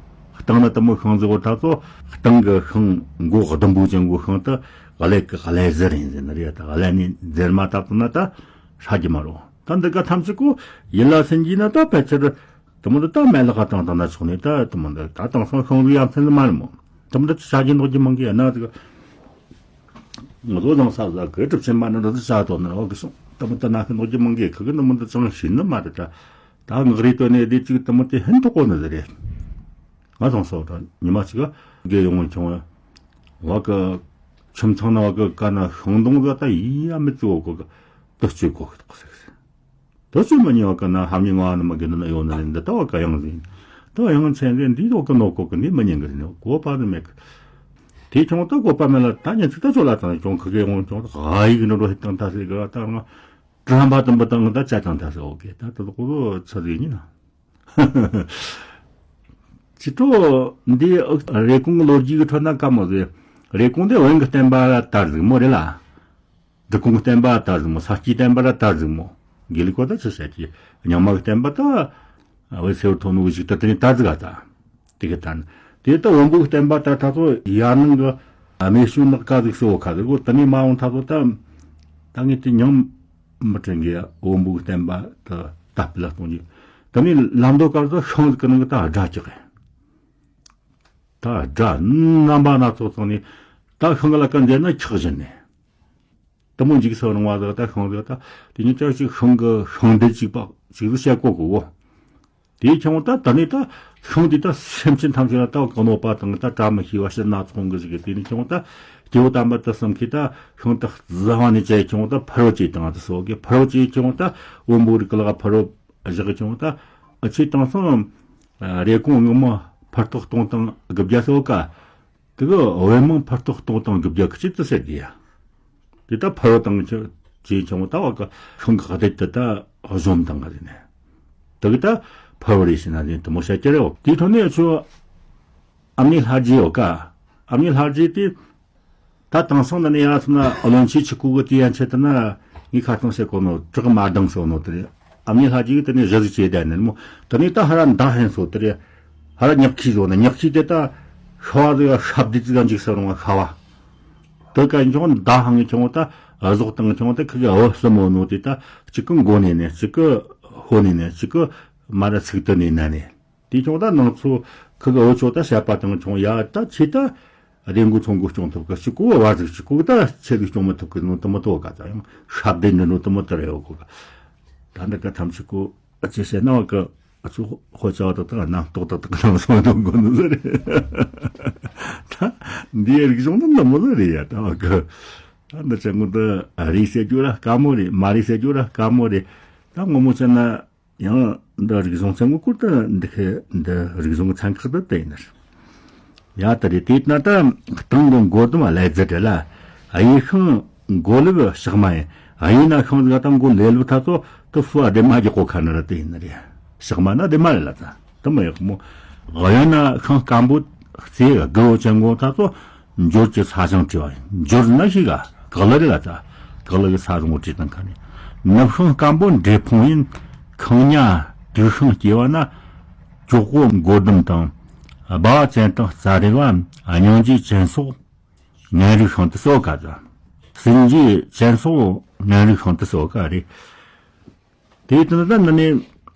སྟེང་ན་ད་མོ་ཤིང་ཟེར་གོ་ད་ཚོ། སྟེང་གི་ཤིང་མགོ་ཟླུམ་པོ་ཅན་གོ་ཤིང་ད་ཀླད་ཀྱི་ཀླད་ཟེར་ཡིན་ཟེར་ནི་རེད། ད་ཀླད་ནས་འཛེར་མ་བཏབ་ན་ད་ཧྲ་གི་མ་རོ། ད་འདི་ག་ཐམས་ཅད་གོ་ཡིད་ལ་སེམས་ཀྱིས་ན་ད་ཕལ་ཆེར་དེ་མོ་འདི་ད་མེད་ལ་ཁ་བཏང་བཏང་ན་ཆོག་ནས། ད་དེ་མོ་འདི་ད་དེང་སང་ཤིང་ལུག་ཡ་མཚན་ནི་མ་རེད་མོ། དེ་མོ་འདི་ཅི་བྱ་རྒྱུ་འདོགས་རྒྱུ་མང་གི་ཡ་ན་ཟིག་ང་ཚོ་དང་ས་ཟ་གི་གྲུབ་ཆེན་མ་ནི་འདི་ཚོ་བྱ་དོ་ནི་འོག་གི་སོང་། དེ་མོ་འདི་ན་ཤི་འདོགས་རྒྱུ་མང་གི་ཁུ་གི་འདི་མོ་འདི་ཅང་ཤེས་ནི་མ་རེད། ད་ད་ངག་རིག་དོན་ནས་འདི་ཅིག་དེ་མོ་དེ་ཧན་ཐོག་གོ་ནི་ཟིག་རེད། ང་དང་སོགས་དང་ཉི་མ་ཅིག་གི་ཡོང་བ་བྱུང་བ་གི་ཁྱིམ་ཚང་ན་བ་གི་ཀ་ན་ཤིང་སྡོང་ཟིག་ད་ཡིན་ཡ་མི་བཙུགས་གོ་གི་དུ་སྤྱོད་གོ་གི་ཟིག་དུ་སྤྱོད་མི་ཉན་བ་གི་ན་ཧམ་ཉི་ང་ནི་མ་གི་འདི་ན་ཡོད་ནི་རེད། འདི་ད་བ་གི་ཡང་ཟིན་ད་བ་ཡང་ཆེན་རེད། འདི་བ་གི་ནོ་གོ་གི་འདི་མི་ཉན་གི་རེད། གོ་པ་ནི་མེད་གི་དེ་ཁྱོང་ད་གོ་པ་མེད་ལ་ད་ཉན་ཚིག་ད་ཚོ་ལ་དང་ཁྱོང་ཁི་གེ་ཡོང་ཁྱོང་ད་ཧ་ཡིག་ནི་རོ་ཧི་དང་ད་སི་གི་ད་ང་དྲན་པ་དུམ་པ་དང་ད་ཅ་དང་ད་སི་འོ་གེ་ད་ད་གོ་ཚ་ཟིག་ཉིན་ཅི་ཏོ་འདི་རེ་ཀུང་གི་ལོ་རྒྱུས་ཀྱི་ཁྲོད་ན་ཀ་མོ་ཟིག་རེ་ཀུང་དེ་བོན་གི་བསྟན་པ་ལ་དར་ཟིག་མོ་རེད་ལ། འབྲི་གུང་བསྟན་པ་དར་ཟིག་མོ། ས་སྐྱའི་བསྟན་པ་ལ་དར་ཟིག་མོ། དགེ་ལུགས་པ་ད་ཆི་བྱ་ཀྱི་རྙིང་མ་གི་བསྟན་པ་ད་བོད་སེ་བར་ཐོན་ནོ་གི་ཞིག་ད་དེ་ནས་དར་ཟིག་ག་ད་དེ་གི་ད་ནི་དེ་ད་བོན་པོ་གི་བསྟན་པ་ད་ད་ཚོ་ཡར་ནང་གི་རྨེ་ཤུལ་ནག་ཀ་ཟིག་སོ་ཁ་ཟིག་གོ་ད་ནི་མ་འོང་ད་ཚོ་ད་ད་ངས་དེ་ཉམས་མི་དྲན་གི་བོན་པོ་གི་བསྟན་པ་ད་དར་སྤེལ་ལ་གཏོང་རྒྱུ་ད་ནི་ལམ་མདོ་ཀ་ཚོ་ཤིང་ཟིག་གི་ནང་གི་ད་སྒྲ་ཀྱག་གི་ད་སྒྲ་རྣམ་པ་སྣ་ཚོགས་ཚོགས་ནས་ད་ཤིང་གི་ལ་ཀ་འདེད་ན་འཁྱག་བཞིན་ནས། དེ་མོ་འཇིགས་སུ་རུང་བ་ཟིག་ད་ཤིང་ཟིག་ད་དེ་ཉིད་ཅག་ཅིག་ཤིང་གི་ཤིང་འབྲས་གཅིག་པ་ཅིག་ཟིག་བཤད་གོ་གོ་བོ། དེའི་ཁྱོང་ད་ད་ནི་ད་ཤིང་དེ་ད་སེམས་ཅན་ཐམས་ཅད་ལ་ད་གོ་ནོ་པ་དང་ད་བཀྲ་མི་ཤིས་པ་ཕྱིར་ན་ཚོང་གི་ཟིག་གི་དེ་ནི་ཁྱོང་ད་སྐྱེ་བོ་དམ་པ་ད་བསམ་ཁི་ད་ཤིང་ད་རྩ་བ་ནས་བཅད་ཁྱོང་ད་ཕུར་བུ་ཅིག་དང་ད་སོ་གི་ཕུར་བུ་ཅིག་ཁྱོང་ད་བོན་པོ་རིགས་ལ་ཕུར་བུ་བཞག་ཁྱོང་ད་ཨ་ཆེ་དང་སང་རེ་ཀུང་སྔོན་མོ་ཕུར་ཐོག་སྟོང་དང་དགུ་བརྒྱ་སོ་ག་དེ་གི་བོད་མིང་ཕུར་ཐོག་སྟོང་དང་དགུ་བརྒྱ་གི་ཆེད་དུ་ཟེར་གི་ཡ། དེ་ད་ཕུར་བུ་དང་ཅི་ཅི་ཆུང་ད་བ་གི་ཤིང་གི་སྡེ་དེ་ད་གཞོམ་དང་ག་དེ་ནས། དེ་གི་ད་ཕུར་བུ་རེད་ཟེར་ན་དེ་དུ་མོ་བཤད་ཀྱི་རེད། དེའི་ཐོག་ནས་ཚོ་ཨ་མྱེས་ལྷ་རྗེ་ཡོད་ཀ་ཨ་མྱེས་ལྷ་རྗེ་དེ་ད་དེང་སང་ད་ནི་ཡ་སོང་ན་བློན་ཆེན་ཆི་ཀུ་གི་དེ་ཡན་ཆད་དུ་ན་ངས་ཁ་ཚང་བཤད་གོ་ནོ་བྲག་མ་ལྡང་སོ་ནོ་དེ་རེད། ཨ་མྱེས་ལྷ་རྗེ་གི་དེ་ནས་གཞི་ཟིག་བྱས་བསྡད་ནས་མོ་དེ་ནས་ད་ཧ་ར་མདའ་ཧན་སོ་དེ་རེད། ཧ་ར་ཉག་ཁྱི་བཟོ་ནས་ཉག་ཁྱི་དེ་ད་ཤ་བ་ཟིག་ཤ་བདེ་ཙི་ག་འཇིགས་སུ་རུང་བ་ཤ་བ། དེ་ག་ཁྱོང་མདའ་ཧང་ངི་ཁྱོང་ད་ཟོག་དང་ཁྱོང་ད་ཁི་གི་འོ་སི་མོ་ནོ་དེ་ད་གཅིག་གི་མགོ་ནས་ནས་གཅིག་གི་ཧོ་ནས་ནས་གཅིག་གི་མ་ར་ཚིག་ཏུ་ནས་ན་ནས། དེ་ཁྱོང་ད་ནང་ཚོ་ཁི་གི་འོ་ཆོ་ད་བཤད་པ་དང་ཁྱོང་ཡ་ད་ཆེ་ད་བདེ་མགོ་ཚོང་མགོ་སྐྱོང་ཐུབ་གི་གཅིག་གོ་བར་ཟིག་གཅིག་གོ་ད་ཆེ་ཟིག་སྐྱོང་མི་ཐུབ་གི་ནོ་དུ་མོ་དོ་ག་ད་ཡང་ཤ་བདེ་ནི་ནོ་དུ་མོ་དར་ཡོད་གོ་ག་ད་འདི་ག་ཐམས་ཅད་གོ་ཨ་ཅེ་བཤད་ན་བ་གི་ཨ་ཚོ་ཧོ་ཅ་བ་དག་དག་རྣམ་རྟོག་དག་དག་རྣམ་སོང་དང་གོ་ནི་ཟེར་རེད། ད་འདིའི་རིག་གཞུང་ནི་འདི་མོ་ཟིག་རེད་ཡ། ད་བ་གི་ད་འདི་ཅན་གོ་འདི་རེད་ཟེར་རྒྱུ་ར་དཀའ་མོ་རེད། མ་རེད་ཟེར་རྒྱུ་ར་དཀའ་མོ་རེད། ད་ངོ་མོ་བྱས་ན་ཡང་འདི་རིག་གཞུང་ཚན་གོ་སྐོར་དུ་འདི་ཁའི་འདི་རིག་གཞུང་ཚན་ཁག་ཏུ་བསྟན་ཡིན་ནི་རེད། ཡ་ད་རེད། དེ་ན་ད་སྟེང་གི་མགོ་ལྡུམ་ལས་རྫི་དེ་ལ་གཡས་ཤིང་མགོ་ལེབ་ཕྱག་མ་ཡིན། གཡས་ན་ཤིང་ཟིག་དང་མགོ་ལེ་ལེབ་ཐ་ཚོ་དུ་ཕུ་ཨ་དེ་མ་གི་གོ་ཁ་ན་ར་དེ་ཡིན་ནི་རེད། ཕྱག་མ་ན་དེ་མ་རེད་ལ་ད་དུ་མ་ཡག་མོ། གཡོན་ན་ཤིང་སྐམ་པོ་རྩེ་དགུ་བོ་ཅན་གོ་ཐ་ཚོ་འབྱོར་གྱི་ས་ཞིང་བྲིས་པ་ཡིན། འབྱོར་ན་ཤི་ག་གག་ལ་རེད་ལ་ད་གག་ལ་གི་ས་ཞིང་བྲིས་དང་ཁ་ནས་ནུབ་ཤིང་སྐམ་པོ་འབྲས་ཕུང་ཡིན། ཁང་ཉ་དུག་ཤིང་སྐྱེ་བ་ན། ཅོག་པོ་མགོ་ལྡུམ་དང་། སྦ་བ་ཅན་དང་རྩ་རེ་བ། སྙིང་རྗེ་ཅན་སོགས་ངན་རིགས་ཤིང་དུ་གསོ་ག་ཟ། སྲིན་རྗེ་ཅན་སོགས་ངན་རིགས་ཤིང་དུ་གསོ་ག་རེད། དེའི་དོན་དུ་འདི་ནི་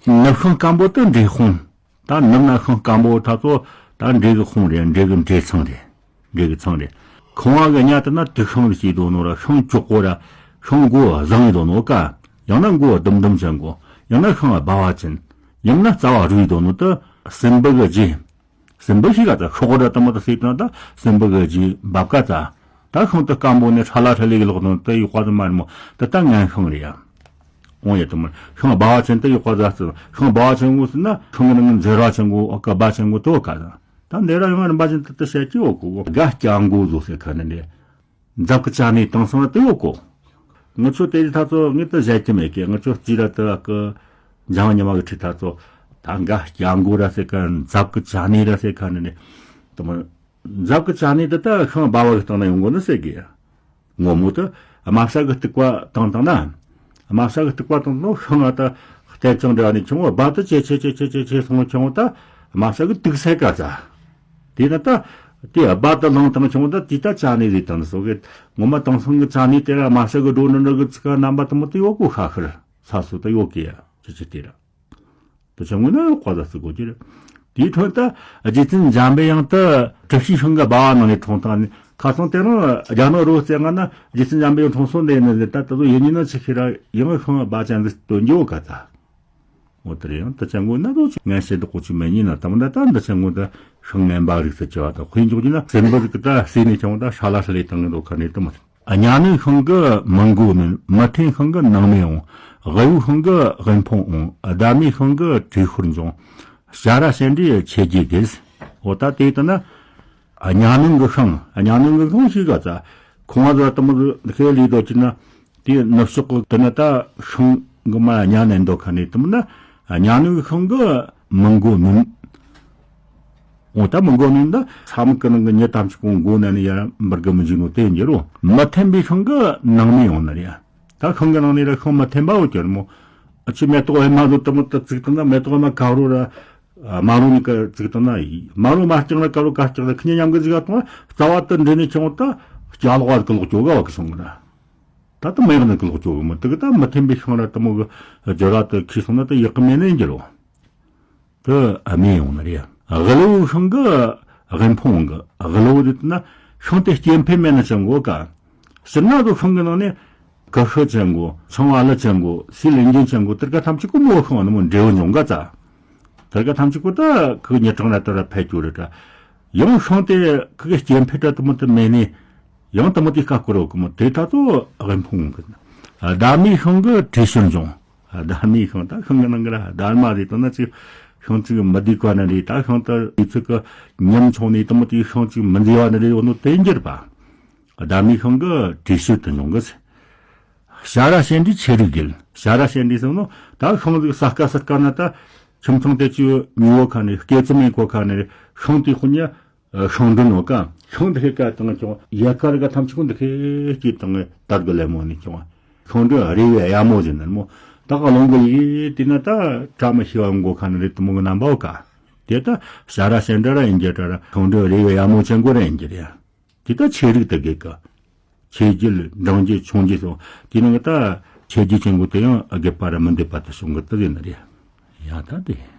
ནུབ་ཤིང་སྐམ་པོ་དུ་འབྲས་དཔུང་། ད་ནུབ་ན་ཤིང་སྐམ་པོ་ཐ་ཚོ་ད་འབྲས་གི་དཔུང་རེད། འབྲས་གི་འབྲས་ཚང་རེད། འབྲས་གི་ཚང་རེད། ཁང་བ་གི་ཉ་དུ་ན་དུག་ཤིང་རེ་སྐྱེས་དོ་ནོ་ར་ཤིང་ཅོག་པོ་ར་ཤིང་མགོ་བཟང་ཡི་དོ་ནོ་ཀ་ཡང་ན་མགོ་ལྡུམ་ལྡུམ་ཅན་གོ་ཡང་ན་ཤིང་སྦ་བ་ཅན། ཡང་ན་རྩ་བ་རུས་དོ་ནོ་དུ་སྲིན་པོ་གི་རྗེ། སྲིན་པོ་ཞིག་ག་ད་ཤོག་ར་དུ་མ་དུ་སྲིད་དང་ད་སྲིན་པོ་གི་རྗེ་འབབ་ཀ་ད། ད་ཤིང་དུ་སྐམ་པོ་ནས་ཧྲ་ལ་ཧྲ་ལི་གི་ལོག་དང་དུ་ཡོག་པ་དུ་མ་རེད་མོ། དུ་ད་ངན་ཤིང་རེད་ཡ། འོང་ཡ་དུ་མ་ཤིང་སྦ་བ་ཅན་དུ་ཡོག་པ་ཟ་སི་ཤིང་སྦ་བ་ཅན་གོ་སི་ན་ཤིང་གི་ནང་འཛེར་བ་ཅན་གོ་ཨོ་ཀ་སྦ་ཅན་གོ་དུ་ཀ་ད། ད་འདི་ར་ཡོང་རིམ་པ་ཅན་དུ་དུ་བཤད་ཀྱི་ཡོད་གོ་གོ་དགའ་སྐྱ་མགོ་བཟོ་སེ་ཁ་ནི་ནི། འཛབ་ཀྱི་ཅ་ནི་དང་སང་ལ་དུ་ཡོད་གོ་ངི་ཚོ་དེ་རིང་ཐ་ཚོ་ངི་དུ་བཞད་ཀྱི་མེད་ཀི། ངི་ཚོ་རྩིས་ར་དུ་ཨ་ཀི་འཇང་ཉི་མ་གི་ཁྲི་ཐ་ཚོ་ད་འགའ་སྐྱ་མགོ་ར་ཟེར་ཀ་འཛབ་ཀྱི་ཅ་ནི་ར་ཟེར་ཀ་ནི་ནི། དུ་མ་འཛབ་ཀྱི་ཅ་ནི་དུ་ད་ཤིང་སྦ་བ་གི་སྟེང་ན་ཡོང་གོ་ནི་ཟེར་གི། ངོ་མོ་དུ་ དམའ་ས་གི་སྟུག་པ་བཏང་བཏང་ན། དམའ་ས་གི་སྟུག་པ་བཏང་ནོ་ཤིང་ང་ད་ལྟེབ་ཅིང་འདྲ་ནི་ཆུང་བ་བ་དུ་ཆེ་ཆེ་ཆེ་ཆེ་ཆེ་ཆེ་སོང་ཆུང་བ་ད་དམའ་ས་གི་སྟུག་ས་ག་ཙ། དེ་ན་ད་དེ་བ་དུ་ལང་བཏང་ཆུང་བ་ད་དེ་ད་ཅ་ནི་རེད་དང་སོ་གི་ངོ་མ་དེང་སང་གི་ཅ་ནི་དེ་ར་དམའ་ས་གི་འགྲོ་ནི་ནི་གི་ཚིག་ག་རྣམ་པ་དུ་མོ་དུ་ཡོད་གོ་ཤ་ཤར་ས་སུ་ད་ཡོད་གི་ཡ་ཆི་ཆི་དེ་ར། དུ་ཆ་ངོས་ན་ཡོད་གོ་ད་སུ་གོ་གི་ར། དེའི་ཐོན་ད་རྗེ་བཙུན་འཇམ་པའི་དབྱངས་དུ་གྲུ་བཞིའི་ཤིང་གི་སྦ་བ་ནང་ནས་འཁྲུངས་བཏང་ནས་ཁ་སང་དེ་རིང་རྒྱ་ནག་རོ་རྩེ་ང་ན་རྗེ་བཙུན་འཇམ་པའི་དབྱངས་འཁྲུངས་སོང་དེ་ནི་ད་ད་དུ་ཡིན་ཉིན་ན་ཆི་ཁི་ར་ཡང་ཤིང་སྦ་ཅན་ཟིག་སྟོན་རྒྱུ་ག་ད། འོ་དེ་རེད་ཡང་ད་ཅང་གོ་ན་དོ་ཅིག་ངན་བཤད་དོ་ཅིག་མེད་ཉིན་ན་དམ་ད་ད་འདི་ཅང་གོ་ད་ཤིང་ངན་པ་རིགས་སུ་བྱ་བ་དང་དཔེ་འཇོག་རྒྱུ་ན་སེམས་པ་རིགས་ད་སྲིད་ནས་ཀྱང་ད་ཧྲ་ལ་ཧྲ་ལས་བཏང་གི་འདུག་ག་ནས་དུ་མ། གཉའ་གནོན་ཤིང་གི་མི་མགོ་གནོན། མི་འཐེན་ཤིང་གི་ནང་མི་འོང་། གཡུ་ཤིང་གི་དབེན་ཕུང་འོང་། བདར་མའི་ཤིང་གི་བྲེ་ཤོར་འབྱུང་། བྱ་ར་ཞལ་འདྲིའི་ཆེ་རྒྱས་རྒྱས། འོ་ད་དེ་ལྟ་ན། གཉའ་གནོན་གི་ཤིང་། གཉའ་གནོན་གི་ཤིང་ཞིག་ག་ཚ། ཁོང་བ་ཚོ་དུ་མོ་ཁའི་ལུས་དོ་ཅི་ན། དེ་ནུབ་ཕྱོགས་གི་དེ་ན་ད་ཤིང་གི་མ་གཉའ་གནོན་དོ་ཁ་ནས་དུ་མོ་ན། གཉའ་གནོན་གི་ཤིང་གི་མི་མགོ་གནོན། འོ་ད་མི་མགོ་གནོན་ད་ས་མུག་གི་ནང་གི་མྱི་ཐམས་ཅད་ཀྱི་མགོ་ན་ནི་ཡར་འབར་གི་མི་འཇིག་ནོ་དེ་འགྱུར་རོ། མི་འཐེན་པའི་ཤིང་གི་ནང་མི་ཡོང་ན་རེད། ད་ཤིང་གི་ནང་ནས་ར་ཤིང་མི་འཐེན་པའོ་གྱུར་མོ། ཨ་ཆུ་མེ་ཏོག་ཨེ་མ་རུ་དུ་མོ་དུ་བཙུགས་བཏང་ན་མེ་ཏོག་ཨེ་མ་ཀ་རུ་ར། མ་རུ་ནི་ཀ་བཙུགས་བཏང་ན་ཡིན། མ་རུ་མ་སྐྱག་ན་ཀ་རུ་ཀ་སྐྱག་ན་ཁི་ཉ་མཉམ་གི་ཟིག་ག་གཏོང་ན་རྩ་བ་དུ་འདྲེ་ནི་ཆུང་ད་སྐྱ་ལོག་བ་གི་ལོག་ཅོ་ག་བ་གི་སོང་གི་ན། ད་དུ་མེ་གི་ནི་གི་ལོག་ཅོ་གི་མོ་དུ་གི་ད་མི་འཐེན་པའི་ཤིང་ར་དུ་མོ་གི་ཇོ་ར་དུ་ཁི་སོང་ན་དུ་ཡག་གི་མེ་ནི་འགྱུར་རོ། དུ་ཨ་མེ་ཡོང་ན་རེད། གླུ་བོ་ཤིང་གི་དབེན་ཕུང་གི་གླུ་བོ་དེ་ན་ཤིང་དེ་སྐྱེ་འཕེལ་མེད་ན་ཅང་གོ་ག་ཕྱིར་ན་དུ་ཤིང་གི་ནང་ནས་ཀ་ཤི་ཅན་གོ་ཆང་བ་ལི་ཅན་གོ་སི་ལིང་ཅན་ཅན་གོ་དེར་ཀ་ཐམས་ཅད་ཀོ་མོ་ཤིང་ནི་མོ་འབྲས་བུ་མྱོང་ག་ཙ། དེར་ཀ་ཐམས་ཅད་ཀོ་ད་ཁི་ཉི་གྲངས་ལ་དེ་ར་ཕེ་ཅུ་རེ་ད། ཡང་ཤིང་དེ་ཁི་གི་སྐྱེ་འཕེལ་ད་དུ་མོ་དུ་མེད་ནི། ཡང་དུ་མོ་དེ་ཀ་ཀོ་རོ་ཀོ་མོ་དེ་ད་དུ་དབེན་ཕུང་གི་ཟླ་མའི་ཤིང་གི་བྲེ་ཤོར་འབྱུང་། ཟླ་མའི་ཤིང་ད་ཤིང་གི་ནང་གི་ར་ཟླ་མ་རེད་དོ་ན་ཅི་ཤིང་ཅིག་མི་བདེ་ག་ན་རེད་ད་ཤིང་ད་དུས་ཚོད་ཀི་ཉམ་ཆུང་ནས་དུ་མོ་དེ་ཤིང་ཅིག་མི་མཛེས་བ་ན་རེད་འོ་ནོ་དེ་འགྱུར་པ། ཟླ་མའི་ཤིང་གི་བྲེ་ཤོར་དུ་འབྱུང་གི། བྱ་ར་ཞལ་འདྲིའི་ཆེ་རིགས་རྒྱལ། བྱ་ར་ཞལ་འདྲི་སོང་ནོ་ད་ཤིང་ཟིག་ས་ཀ་ས་ཀ་ན་ད་ཁྱིམ་ཚང་དེ་ཅི་ཉི་བོ་ཁ་ནས་སྐེ་ཚུ་མེ་ཁོ་ཁ་ནས་ཤིང་དེ་ཁོ་ཉ། ཤིང་འབྲུ་ནོ་ཀ་ཤིང་འདི་ཁེ་ཀ་དང་ཀྱང་ཡལ་ག་རི་ག་ཐམས་ཅད་ཀུན་འདི་ཁེ་སྐྱེས་དང་དར་གི་ལེ་མོ་ནི་ཀྱང་ཤིང་འབྲུ་རེ་བའི་གཡའ་མོ་ཟེར་ནི་མོ། ད་ག་ལོང་གི་ཡི་དེ་ན་ད་བཀྲ་མི་ཤིས་པ་མགོ་ཁ་ནི་རེད་དུ་མོ་གི་རྣམ་པའོ་ཀ་དེ་ད་བྱ་ར་ཞལ་འདྲ་ར་ཡིན་གྱི་དྲ་ར་ཤིང་འབྲུ་རེ་བའི་གཡའ་མོ་ཅན་གོ་ར་ཡིན་གྱི་རེད། དེ་ད་ཆེ་རིགས་དུ་དགེ་ཀ་ཆེ་རྒྱུད་འབྲིང་རྒྱུད་ཆུང་རྒྱུད་སོགས་དེ་ནང་གི་ད་ཆེ་རྒྱུད་ཅན་གོ་དེ་ཡང་དགེ་པ་ར་མི་འདོད་པ་དུ་བྱུང་གི་དུ་ཡིན་ནི་རེད། ཡ་ད་དེ།